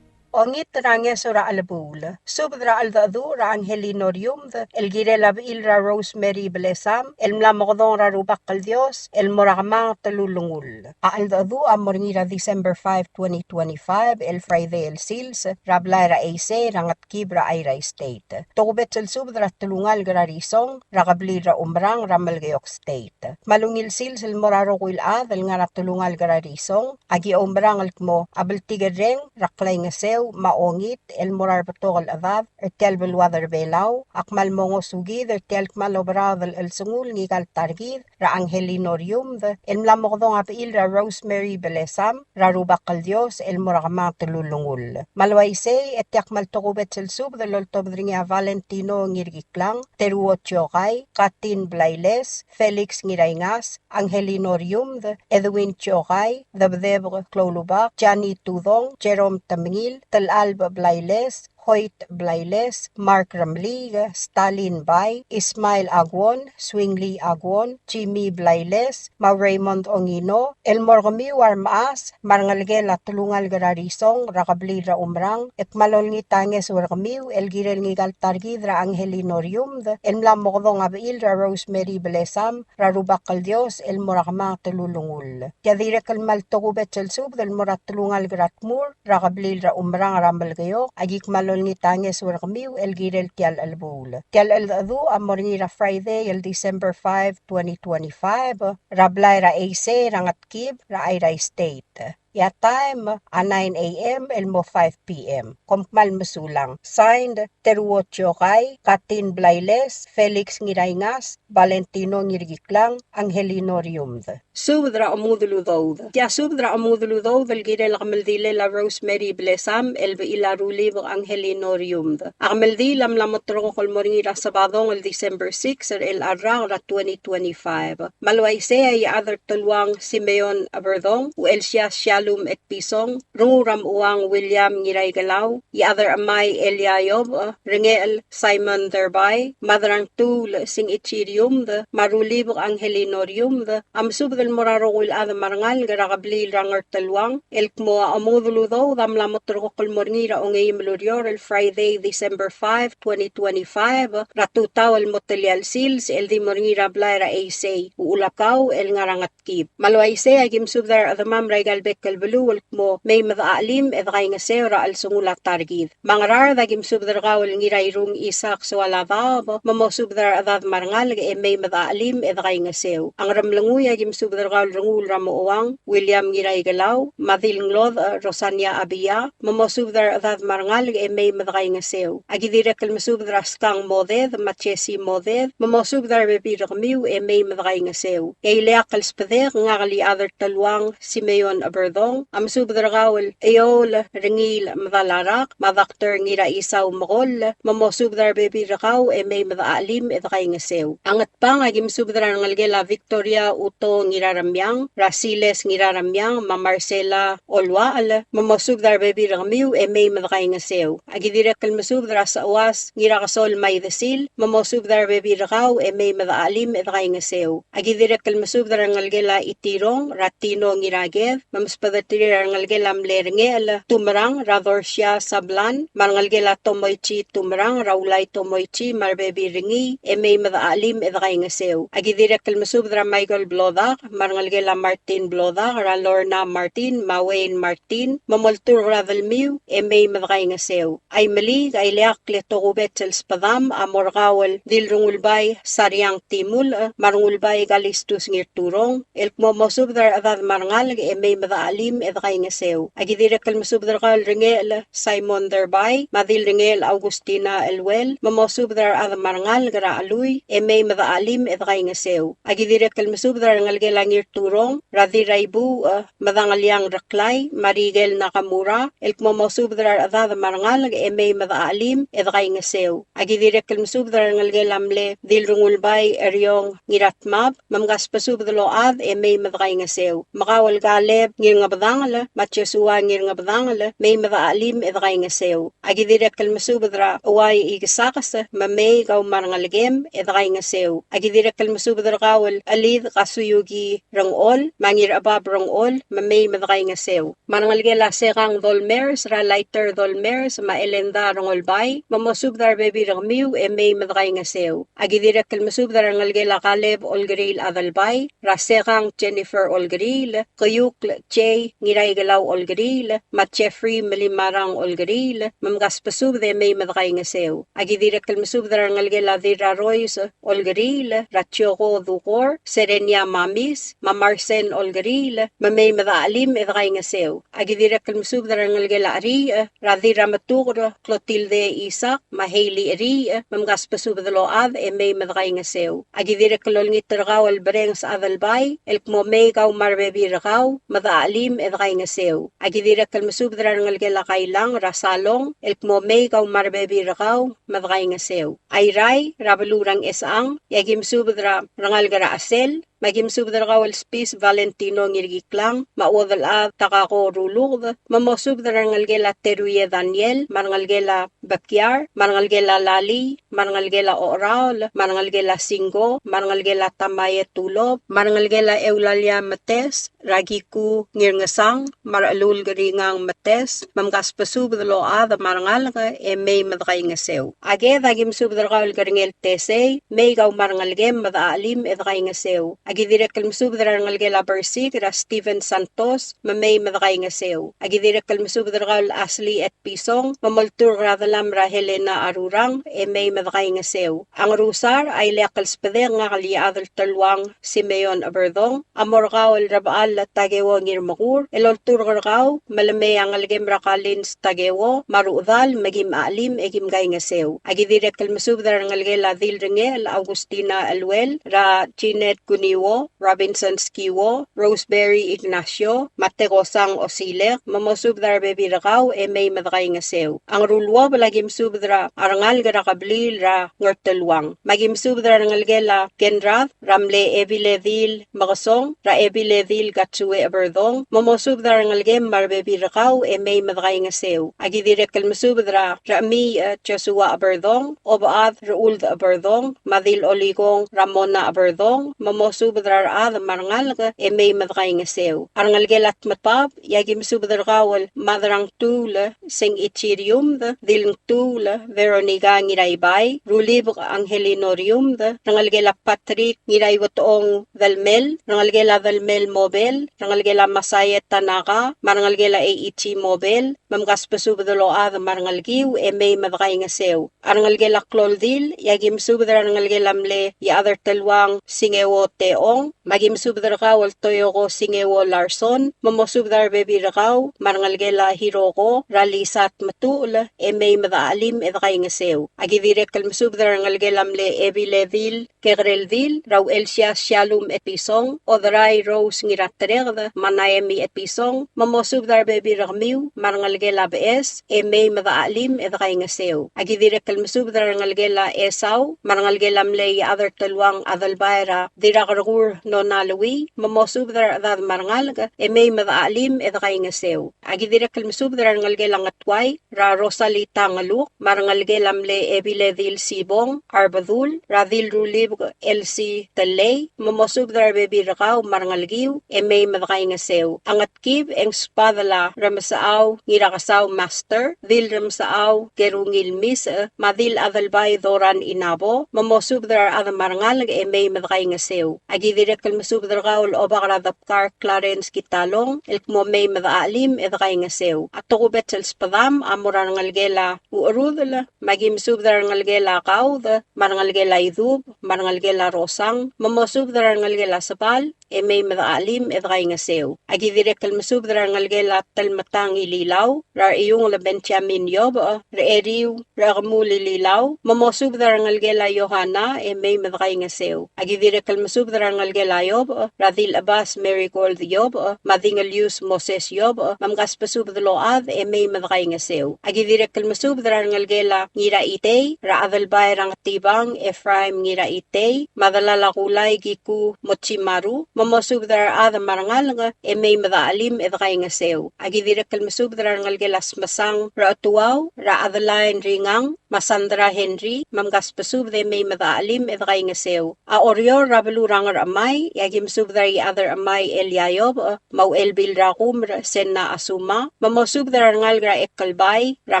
Ongit er a ngeso er a chelebuul. Subed er a cheldecheduch er a Angelino Riumd, el kirel a bechil er a Rosemary Blesam, el mla mokedong er a Rubak el Dios, el mo er a kemanget el ulengull. A cheldecheduch a mo er ngii er a December five, twenty twenty-five, el Friday el sils, er a blai er a Eisei, er a Ngetkib er a Airai State. Tokubets el subed er a telungalek er a Risong, er a kebliil er a Umerang, er a Melekeok State. Me a lungil sils el mo er a rokui el chad el ngar er a telungalek er a Risong, a ki oumerang el kmo a bltikerreng er a klaingeseu me a ongit el mo er a rebetok el chedad er tia el beluad er Belau, a kmal mo ngosukid er tia el kmal oberaod el chelsengul ngika el ta er kid er a Angelino Riumd, el mla mokedong a bechil er a Rosemary Blesam, er a Rubak el Dios, el mo er a kemanget el ulengull. Me a le uaisei, e tia kmal tokubets el subed el oltobed er ngii a Valentino Ngirkiklang, Teruo Tiokai, Katin Blailes, Felix Ngiraingas, Angelino Riumd, Edwin Tiokai, Debdeb Kloulubak, Jani Tudong, Jerome Temengil, Telalb Blailes, Hoyt Blailes, Mark Remliik, Stalin Bai, Ismail Aguon, Swingli Aguon, Jimmy Blailes, me a Raymond Ongino, el mo er kemiu a remechas, me a rengelekel a telungalek er a Risong, er a kebliil er a Umerang, e kmal olengit a ngeso er kemiu, el kirel ngika el ta er kid er a Angelino Riumd, el mla mokedong a bechil er a Rosemary Blesam, er a Rubak el Dios, el mo er a kemanget el ulengull. Tia dirrek el kmal tokubets el subed el mo er a telungalek er a Tmur, er a kebliil er a Umerang er a Melekeok, a ki kmal olengit a ngeso er kemiu el kirel tia el chelebuul. Tia el cheldecheduch a mo er ngii er a Friday el December five, twenty twenty-five, er a blai er a Eisei er a Ngetkib er a Airai State. E a taem a nine A M el mo five P M. Kom kmal mesulang. Signed, Teruo Tiokai, Katin Blailes, Felix Ngiraingas, Valentino Ngirkiklang, Angelino Riumd. Subed er a omudel udoud. Tia subed er a omudel udoud el kirel a kemeldilel a Rosemary Blesam el bechil a Rulibek Angelino Riumd. A kemeldiil a mla moterekokl el mo er ngii er a Sabadong el December six er chelecha el rak er a twenty twenty-five. Me a le uaisei a Iechad er Teluang Simeon Eberdong, Uchelsias Shal Lum Etpison, Rengul er a Mechuang William Ngiraikelau, Iechad er a Chemai Elia Iobech, Rengechel Simon Derbai, Mad er a Ngtuul Singichi Riumd, me a Rulibek Angelino Riumd, a mesubed el mo er a rokui el chad me a rengalek er a kebliil er a Ngerteluang, el kmo a omengudel udoud a mla mo terrekokl el mo er ngii er a ongeim el ureor el Friday, December five, twenty twenty-five, er a tutau el mo telia el sils el di mo er ngii er a blai er a Eisei, Uchul a Kau, el ngar er a Ngetkib. Me a le uaisei a ki mesubed er a rechedemam er aika el bek el beluu el kmo mei me dechachelim e dekaingeseu er a chelsengul a ta er kid. Me a Ngaraard a ki mesubed er kau el Ngirairung Isaac Soaladaob, me mosubed er a rechedad me a rengalek e mei me dechachelim e dekaingeseu. A Ngeremlengui a ki mesubed er kau el Rengul er a Mochouang William Ngiraikelau, me a Dilnglodech Rosania Abia, me mosubed er a rechedad me a rengalek e mei me dekaingeseu. A ki dirrek el mesubed er a Skang Moded, me a Jesse Moded, me mosubed er a rebebil er kemiu e mei me dekaingeseu. E a ileakl el sbedek, ngak el Iechad er a Teluang Simeon Eberdong, a mesubed er kau el Eoul Rengiil Medalarak, me a Doctor Ngiraisau Mekoll, me mosubed er a rebebil er kau e mei me dechachelim e dekaingeseu. A Ngatpang a ki mesubed er a rengelekel a Victoria Uto Ngiraremiang, er a Siles Ngiraremiang, me a Marcela Oluachel, me mosubed er a rebebil er kemiu e mei me dekaingeseu. A ki dirrek el mesubed er a Sechuas Ngirakesol me a Idesil, me mosubed er a rebebil er kau e mei me dechachelim e dekaingeseu. A ki dirrek el mesubed er a rengelekel a Itirong, er a Tino Ngiraked, me msbedeterir a rengelekel a mle Rengechel Tumerang, er a Dorsia Sablan, me a rengelekel a Tomoichi Tumerang, er a Ulai Tomoichi, me a rebebil er ngii, e mei me dechachelim e dekaingeseu. A ki dirrek el mesubed er a Michael Blodak, me a rengelekel a Martin Blodak, er a Lorna Martin, me a Wayne Martin, me molturk er a delmiu, e mei me dekaingeseu. Aimeliik, a ileakl e tokubets el sbedam a mo er kau el Dilrengulbai Sariang Timulch, me a Rengulbai Kalistus Ngirturong, el kmo mosubed er a rechedad me a rengalek e mei me dechachelim e dekaingeseu. A ki dirrek el mesubed er kau el Rengechel Simon Derbai, me a Dilrengechel Augustina Eluel, me mosubed er a rechad me a rengalek er a Chelui, e mei me dechachelim e dekaingeseu. A ki dirrek el mesubed er a rengelekel a Ngirturong, er a Dirraibuuch, Medangeliang Reklai, me a Rikel Nakamura, el kmo mosubed er a rechedad me a rengalek e mei me dechachelim e dekaingeseu. A ki dirrek el mesubed er a rengelekel a mle Dilrengulbai Eriong Ngiratmab, me mkasbesubed el ochad e mei me dekaingeseu. Me kau el Kaleb Ngirngebedangel, me a Joshua Ngirngebedangel, mei me dechachelim e dekaingeseu. A ki dirrek el mesubed er a Uai Ikesakes, me mei kau me a rengelekem e dekaingeseu. A ki dirrek el mesubed er kau el Chelid Kasuyuki Rengchol, me a Ngirchebab Rengchol, me mei me dekaingeseu. Me a rengelekel a Sekang Dolmers, er a Laiter Dolmers, me a Elenda Rengolbai, me mosubed er a rebebil er kemiu e mei me dekaingeseu. A ki dirrek el mesubed er a rengelekel a Kaleb Olkeriil Adelbai, er a Sekang Jennifer Olkeriil, Keiukl Jay Ngiraikelau Olkeriil, me a Jeffrey Melimarang Olkeriil, me mkasbesubed e mei me dekaingeseu. A ki dirrek el mesubed er a rengelekel a Dirrarois Olkeriil, er a Chioko Dukor, Serenia Mamis, me a Marsen Olkeriil, me mei me dechachelim e dekaingeseu. A ki dirrek el mesubed er a rengelekel a Cheriich, er a Dirrametuker Clotilde Isaac, me a Hailey Cheriich, me mkasbesubed el ochad e mei me dekaingeseu. A ki dirrek el olengit er kau el Berenges Adelbai, el kmo mei kau me a rebebil er kau, me dechachelim e dekaingeseu. A ki dirrek el mesubed er a rengelekel a Kailang, er a Salong, el kmo mei kau me a rebebil er kau, me dekaingeseu. Airai, er a beluu er a Ngchesechang, e a ki mesubed er a rengalek er a Chesel, me a ki mesubed er kau el Spis Valentino Ngirkiklang, me a Uodelchad Takako Ruluked, me mosubed er a rengelekel a Teruie Daniel, me a rengelekel a Bekiar, me a rengelekel a Lali, me a rengelekel a Ocheraol, me a rengelekel a Singko, me a rengelekel a Tamae Tulop, me a rengelekel a Eulalia Metes, er a Kiku Ngirngesang, me a Rechelul Keringang Metes, me mkasbesubed el ochad me a rengalek e mei me dekaingeseu. A Ked a ki mesubed er kau el Kerengel Tesei, mei kau me a rengelekem me dechachelim e dekaingeseu. A ki dirrek el mesubed er a rengelekel a Bersik, er a Steven Santos, me mei me dekaingeseu. A ki dirrek el mesubed er kau el Ashley Etpison, me molturk er a delam er a Helena Arurang, e mei me dekaingeseu. A Ngerusar, a ileakl el sbedek, ngak el Iechad er a Teluang Simeon Eberdong, a mo er kau el Rebechall Takeo Ngirmekur, el olturk er kau, me le mei a ngelekem er a Collins Takeo, me a rechedal, me kim chelim, e kim kaingeseu. A ki dirrek el mesubed er a rengelekel a Dilrengechel Augustina Eluel, er a Jeanette Kuniwo, Robinson Skiwo, Roseberry Ignacio, me a Tekosang Osilek, me mosubed er a rebebil er kau, e mei me dekaingeseu. A Ngeruluobel, a ki mesubed er a rengalek er a kebliil er a Ngerteluang. Me a ki mesubed er a rengelekel a Kenrad, er a mle Ebiledil Mekesong, er a Ebiledil Katsue Eberdong, me mosubed er a rengelekem me a rebebil er kau e mei me dekaingeseu. A ki dirrek el mesubed er a Rechemiich Joshua Eberdong, Obechad Rechuld Eberdong, me a Dil Olikong Ramona Eberdong, me mosubed er a rechad me a rengalek e mei me dekaingeseu. A rengelekel a Tmetbab, e a ki mesubed er kau el Madrangtuul Seng Ichiriumd, Dilngtuul Veronica Ngiraibai, Rulibek Angelino Riumd, rengelekel a Patrick Ngiraiwetong Delmel, rengelekel a Delmel Mobel, rengelekel a Masaiet Tanaka, me a rengelekel a Eiichi Mobel, me mkasbesubed el ochad me a rengelekiu e mei me dekaingeseu. A rengelekel a Kloldil, e a ki mesubed er a rengelekel a mle Iechad er Teluang Singeo Teong, me a ki mesubed er kau el Toyoko Singeo Larson, me mosubed er a rebebil er kau, me a rengelekel a Hiroko, er a Lisa Tmetuchl, e mei me dechachelim e dekaingeseu. A ki dirrek el mesubed er a rengelekel a mle Ebiledil Kekereldil, er a Uchelsias Shalum Etpison, Oderai Rose Ngiratereked, me a Naemi Etpison, me mosubed er a rebebil er kemiu, me a rengelekel a Beches, e mei me dechachelim e dekaingeseu. A ki dirrek el mesubed er a rengelekel a Esau, me a rengelekel a mle Iechad er Teluang Adelbai er a Dirrakerkur Nona Lui, me mosubed er a rechedad me a rengalek, e mei me dechachelim e dekaingeseu. A ki dirrek el mesubed er a rengelekel a Ngetuai, er a Rosalita Ngeluk, me a rengelekel a mle Ebiledil Sibong Arbedul, er a Dil Rulibek Elsie Telei, me mosubed er a rebebil er kau me a rengelekiu, e mei me dekaingeseu. A Ngetkib e ng sbadel a Remesechau Ngirakesau Master, Dil Remesechau Kerungil Misech, me a Dil Adelbai Doran Inabo, me mosubed er a rechad me a rengalek e mei me dekaingeseu. A ki dirrek el mesubed er kau el Obak er a Debkar Clarence Kitalong, el kmo mei me dechachelim e dekaingeseu. A tokubets el sbedam a mo er a rengelekel a Ucherudel, me a ki mesubed er a rengelekel a Kaud, me a rengelekel a Idub, me a rengelekel a Rosang, me mosubed er a rengelekel a Sebal, e mei me dechachelim e dekaingeseu. A ki dirrek el mesubed er a rengelekel a Telmetang Ililau, er a Rechiungel Benjamin Iobech, er a Eriu, er a Kemul Ililau, me mosubed er a rengelekel a Yohana, e mei me dekaingeseu. A ki dirrek el mesubed er a rengelekel a Iobech, er a Dil Chebas Marigold Iobech, me a Dingelius Moses Iobech, me mkasbesubed el ochad, e mei me dekaingeseu. A ki dirrek el mesubed er a rengelekel a Ngiraitei, er a Adelbai er a Ngetibang Ephraim Ngiraitei, me a delal a Kulai Kiku Mochimaru, me mosubed er a rechad me a rengalek, e mei me dechachelim e dekaingeseu. A ki dirrek el mesubed er a rengelekel a Smesang, er a Otuau, er a Adeline Ringang, me a Sandra Henry, me mkasbesubed e mei me dechachelim e dekaingeseu. A Oreor er a beluu er a Ngerchemai, e a ki mesubed er a Iechad er Chemai Elia Iobech, me a Uchelbil er a Kumer Senna Asuma, me mosubed er a rengalek er a Ekelbai er a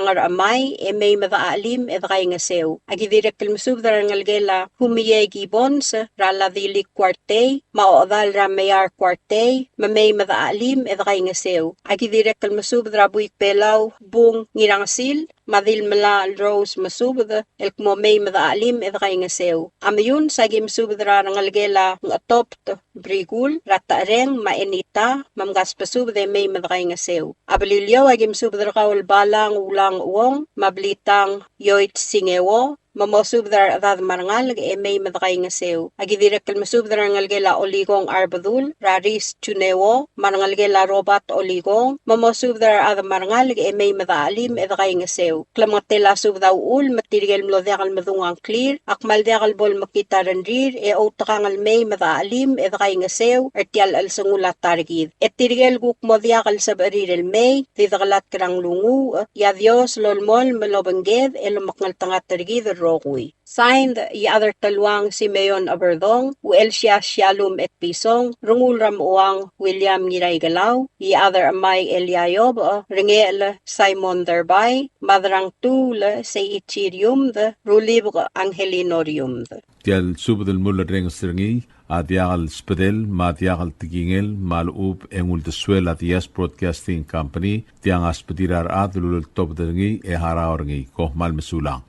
Ngerchemai, e mei me dechachelim e dekaingeseu. A ki dirrek el mesubed er a rengelekel a Humie Gibbons, er a Ladilik Kuartei, me a ochedal er a Meiar Kuartei, me mei me dechachelim e dekaingeseu. A ki dirrek el mesubed er a Buik Belau Bung Ngirangesil, me a Dil Melachel Rose, mesubed el kmo mei me dechachelim e dekaingeseu. A Meyuns a ki mesubed er a rengelekel a Ngchetobt Brikul, er a Techereng, me a Enita, me mkasbesubed e mei me dekaingeseu. A Beliliou a ki mesubed er kau el Balang Ulang Uong, me a Blitang Yoit Singeo, me mosubed er a rechedad me a rengalek e mei me dekaingeseu. A ki dirrek el mesubed er a rengelekel a Olikong Arbedul, er a Ris Juneo, me a rengelekel a Robert Olikong, me mosubed er a rechad me a rengalek e mei me dechachelim e dekaingeseu. Klemengetel a subed a uchul me tirke el mlo diak el medung a ngklir, a kmal diak el bo lemekngit a rengrir, e outekangel mei me dechachelim e dekaingeseu er tia el chelsengul a ta er kid. E tirke el kuk mo diak el sebechir el mei, di dekelatk er a nglunguuch, e a Dios lolemolem el obengked e lomekngeltengat er kid el rokui. Signed, Iechad er Teluang Simeon Eberdong, Uchelsias Shalum Etpison, Rengul er a Mechuang William Ngiraikelau, Iechad er Chemai Elia Iobech, Rengechel Simon Derbai, Madrangtuul Seiichi Riumd, Rulibek Angelino Riumd. Tia el subed el mulerrenges er ngii a diak el sbedel me a diak el tekingel me a lechub e ng uldesuel a Diaz Broadcasting Company, tiang a sbedir a rechad el uleltobed er ngii e harau er ngii. Kom kmal mesulang.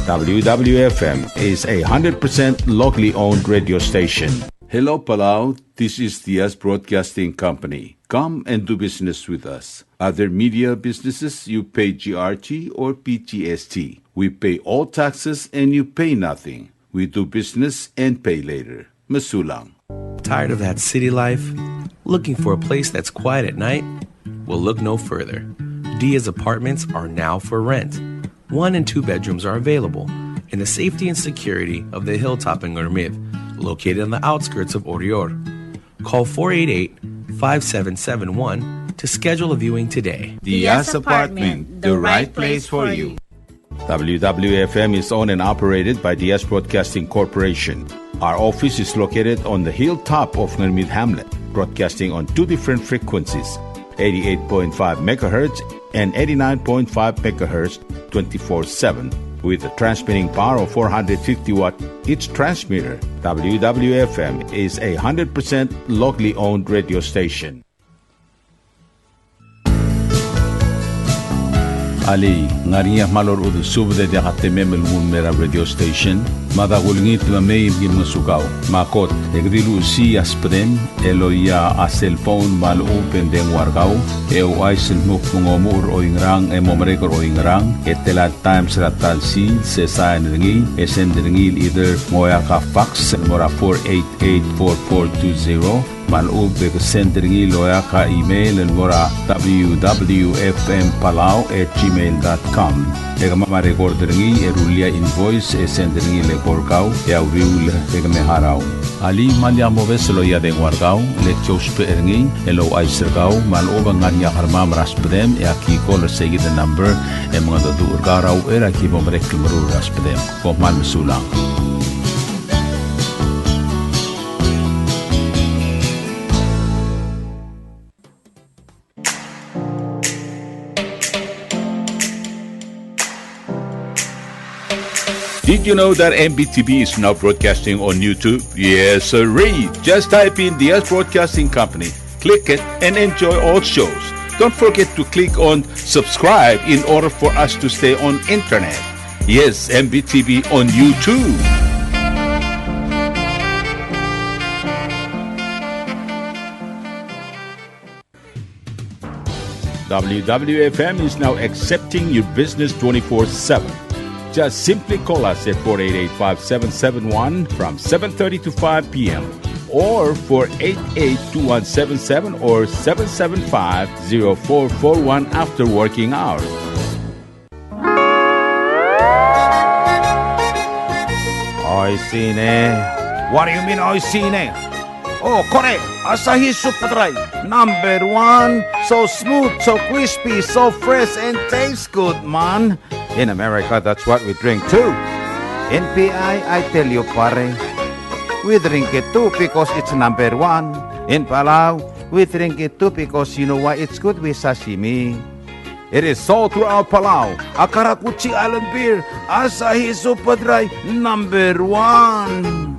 W W F M is a hundred percent locally owned radio station. Hello, Palau. This is Diaz Broadcasting Company. Come and do business with us. Other media businesses, you pay G R T or P G S T. We pay all taxes and you pay nothing. We do business and pay later. Mesulang. Tired of that city life? Looking for a place that's quiet at night? Well, look no further. Diaz Apartments are now for rent. One and two bedrooms are available in the safety and security of the hilltop in Ngermid, located on the outskirts of Oreor. Call four eight eight, five seven seven one to schedule a viewing today. Diaz Apartment, the right place for you. W W F M is owned and operated by Diaz Broadcasting Corporation. Our office is located on the hilltop of Ngermid Hamlet, broadcasting on two different frequencies, eighty-eight point five megahertz and eighty-nine point five megahertz, twenty-four seven, with a transmitting power of four hundred fifty watt each transmitter. W W F M is a hundred percent locally owned radio station. Alii, ng ngar er ngii a kmal orechudel subed e diak a temem el nguu el mei er a radio station? Mada kulengit me mei me ki ngosukau. Me a kot, e ke di luchesii a subedem el loia a cellphone me a lechub e ng dengua er kau, e ouchais el dmu kmo ng omuchel er oingerang e mo merek er oingerang, e tela el times er a ta el sils, e sain er ngii, e send er ngii el either ng oeak a fax el mo er a four eight eight four four two zero, me a lechub e ke send er ngii el oeak a email el mo er a W W F M Palau at gmail dot com. E kemam a record er ngii e rullii a invoice e send er ngii el eko er kau e a uriul e ke me harau. Alii, me lak mobes el loia a dengua er kau, le ki ousbech er ngii el ouchais er kau me a lechub e ng ngar er ngii a kermam er a subedem e aki call er seikid el number e mengedecheduch er kau er a uchei er a ki bo merek el meruul er a subedem. Kom kmal mesulang. Did you know that M B T V is now broadcasting on YouTube? Yes, sirree. Just type in Diaz Broadcasting Company, click it, and enjoy all shows. Don't forget to click on subscribe in order for us to stay on internet. Yes, M B T V on YouTube. W W F M is now accepting your business twenty-four seven. Just simply call us at four eight eight, five seven seven one from seven thirty to five p.m., or four eight eight, two one seven seven or seven seven five, zero four four one after working hours. Oishii ne. What do you mean, oishii ne? Oh, kore, Asahi Super Dry, number one. So smooth, so crispy, so fresh, and tastes good, man. In America, that's what we drink too. In P I, I tell you, pare, we drink it too because it's number one. In Palau, we drink it too because you know why? It's good with sashimi. It is sold throughout Palau. A karakuchi island beer, Asahi Super Dry, number one.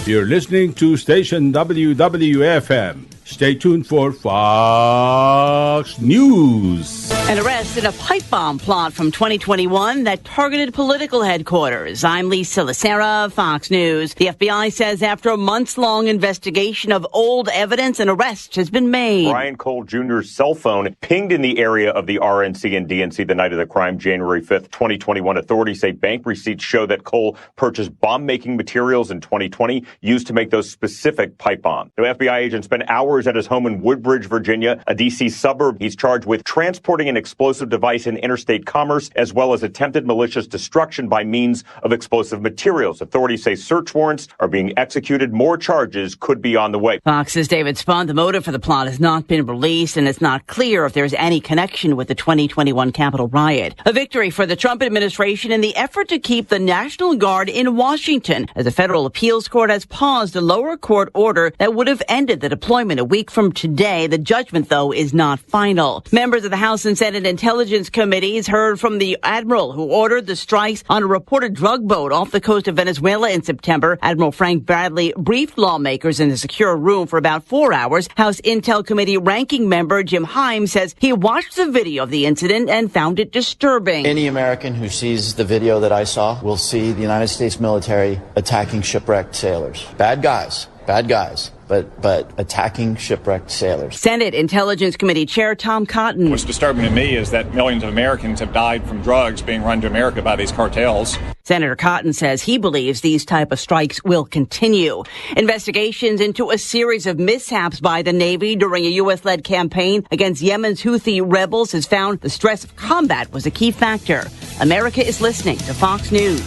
You're listening to station W W F M. Stay tuned for Fox News. An arrest in a pipe bomb plot from twenty twenty-one that targeted political headquarters. I'm Lisa Lacera, Fox News. The F B I says after a months-long investigation of old evidence, an arrest has been made. Brian Cole Junior's cell phone pinged in the area of the R N C and D N C the night of the crime, January fifth, twenty twenty-one. Authorities say bank receipts show that Cole purchased bomb-making materials in twenty twenty used to make those specific pipe bombs. The F B I agent spent hours at his home in Woodbridge, Virginia, a D C suburb. He's charged with transporting an explosive device in interstate commerce, as well as attempted malicious destruction by means of explosive materials. Authorities say search warrants are being executed. More charges could be on the way. Fox's David Spunt. The motive for the plot has not been released, and it's not clear if there's any connection with the twenty twenty-one Capitol riot. A victory for the Trump administration in the effort to keep the National Guard in Washington, as a federal appeals court has paused a lower court order that would have ended the deployment a week from today. The judgment, though, is not final. Members of the House and Senate Intelligence Committees heard from the admiral who ordered the strikes on a reported drug boat off the coast of Venezuela in September. Admiral Frank Bradley briefed lawmakers in a secure room for about four hours. House Intel Committee Ranking Member Jim Himes says he watched the video of the incident and found it disturbing. Any American who sees the video that I saw will see the United States military attacking shipwrecked sailors. Bad guys. Bad guys, but, but attacking shipwrecked sailors. Senate Intelligence Committee Chair Tom Cotton. What's disturbing to me is that millions of Americans have died from drugs being run to America by these cartels. Senator Cotton says he believes these type of strikes will continue. Investigations into a series of mishaps by the Navy during a U S-led campaign against Yemen's Houthi rebels has found the stress of combat was a key factor. America is listening to Fox News.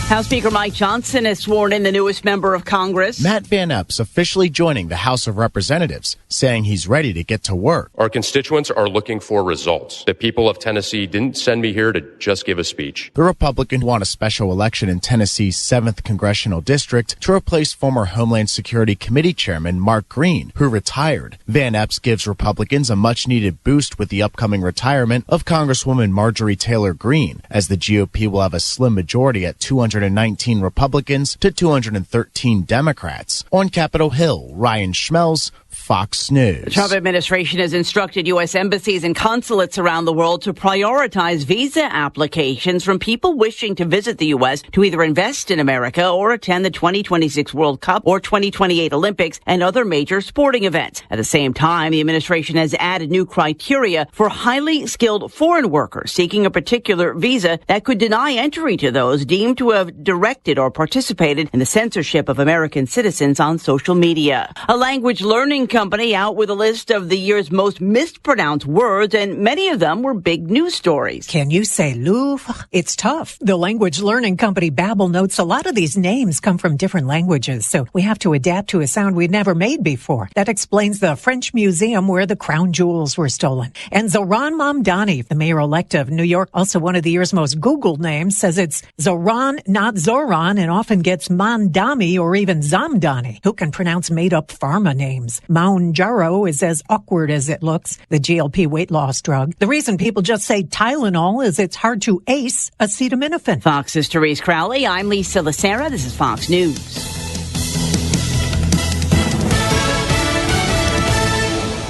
House Speaker Mike Johnson has sworn in the newest member of Congress. Matt Van Epps officially joining the House of Representatives, saying he's ready to get to work. Our constituents are looking for results. The people of Tennessee didn't send me here to just give a speech. The Republican won a special election in Tennessee's seventh congressional district to replace former Homeland Security Committee Chairman Mark Green, who retired. Van Epps gives Republicans a much-needed boost with the upcoming retirement of Congresswoman Marjorie Taylor Greene, as the G O P will have a slim majority at two hundred nineteen Republicans to two hundred thirteen Democrats. On Capitol Hill, Ryan Schmelz, Fox News. The Trump administration has instructed U S embassies and consulates around the world to prioritize visa applications from people wishing to visit the U S to either invest in America or attend the twenty twenty-six World Cup or twenty twenty-eight Olympics and other major sporting events. At the same time, the administration has added new criteria for highly skilled foreign workers seeking a particular visa that could deny entry to those deemed to have directed or participated in the censorship of American citizens on social media. A language learning company out with a list of the year's most mispronounced words, and many of them were big news stories. Can you say Louvre? It's tough. The language learning company Babbel notes a lot of these names come from different languages, so we have to adapt to a sound we'd never made before. That explains the French museum where the crown jewels were stolen. And Zohran Mamdani, the mayor-elect of New York, also one of the year's most Googled names, says it's Zoran, not Zoran, and often gets Mandami or even Zamdani. Who can pronounce made-up pharma names? Mounjaro is as awkward as it looks, the G L P weight loss drug. The reason people just say Tylenol is it's hard to ace acetaminophen. Fox's Therese Crowley. I'm Lisa Lacera. This is Fox News.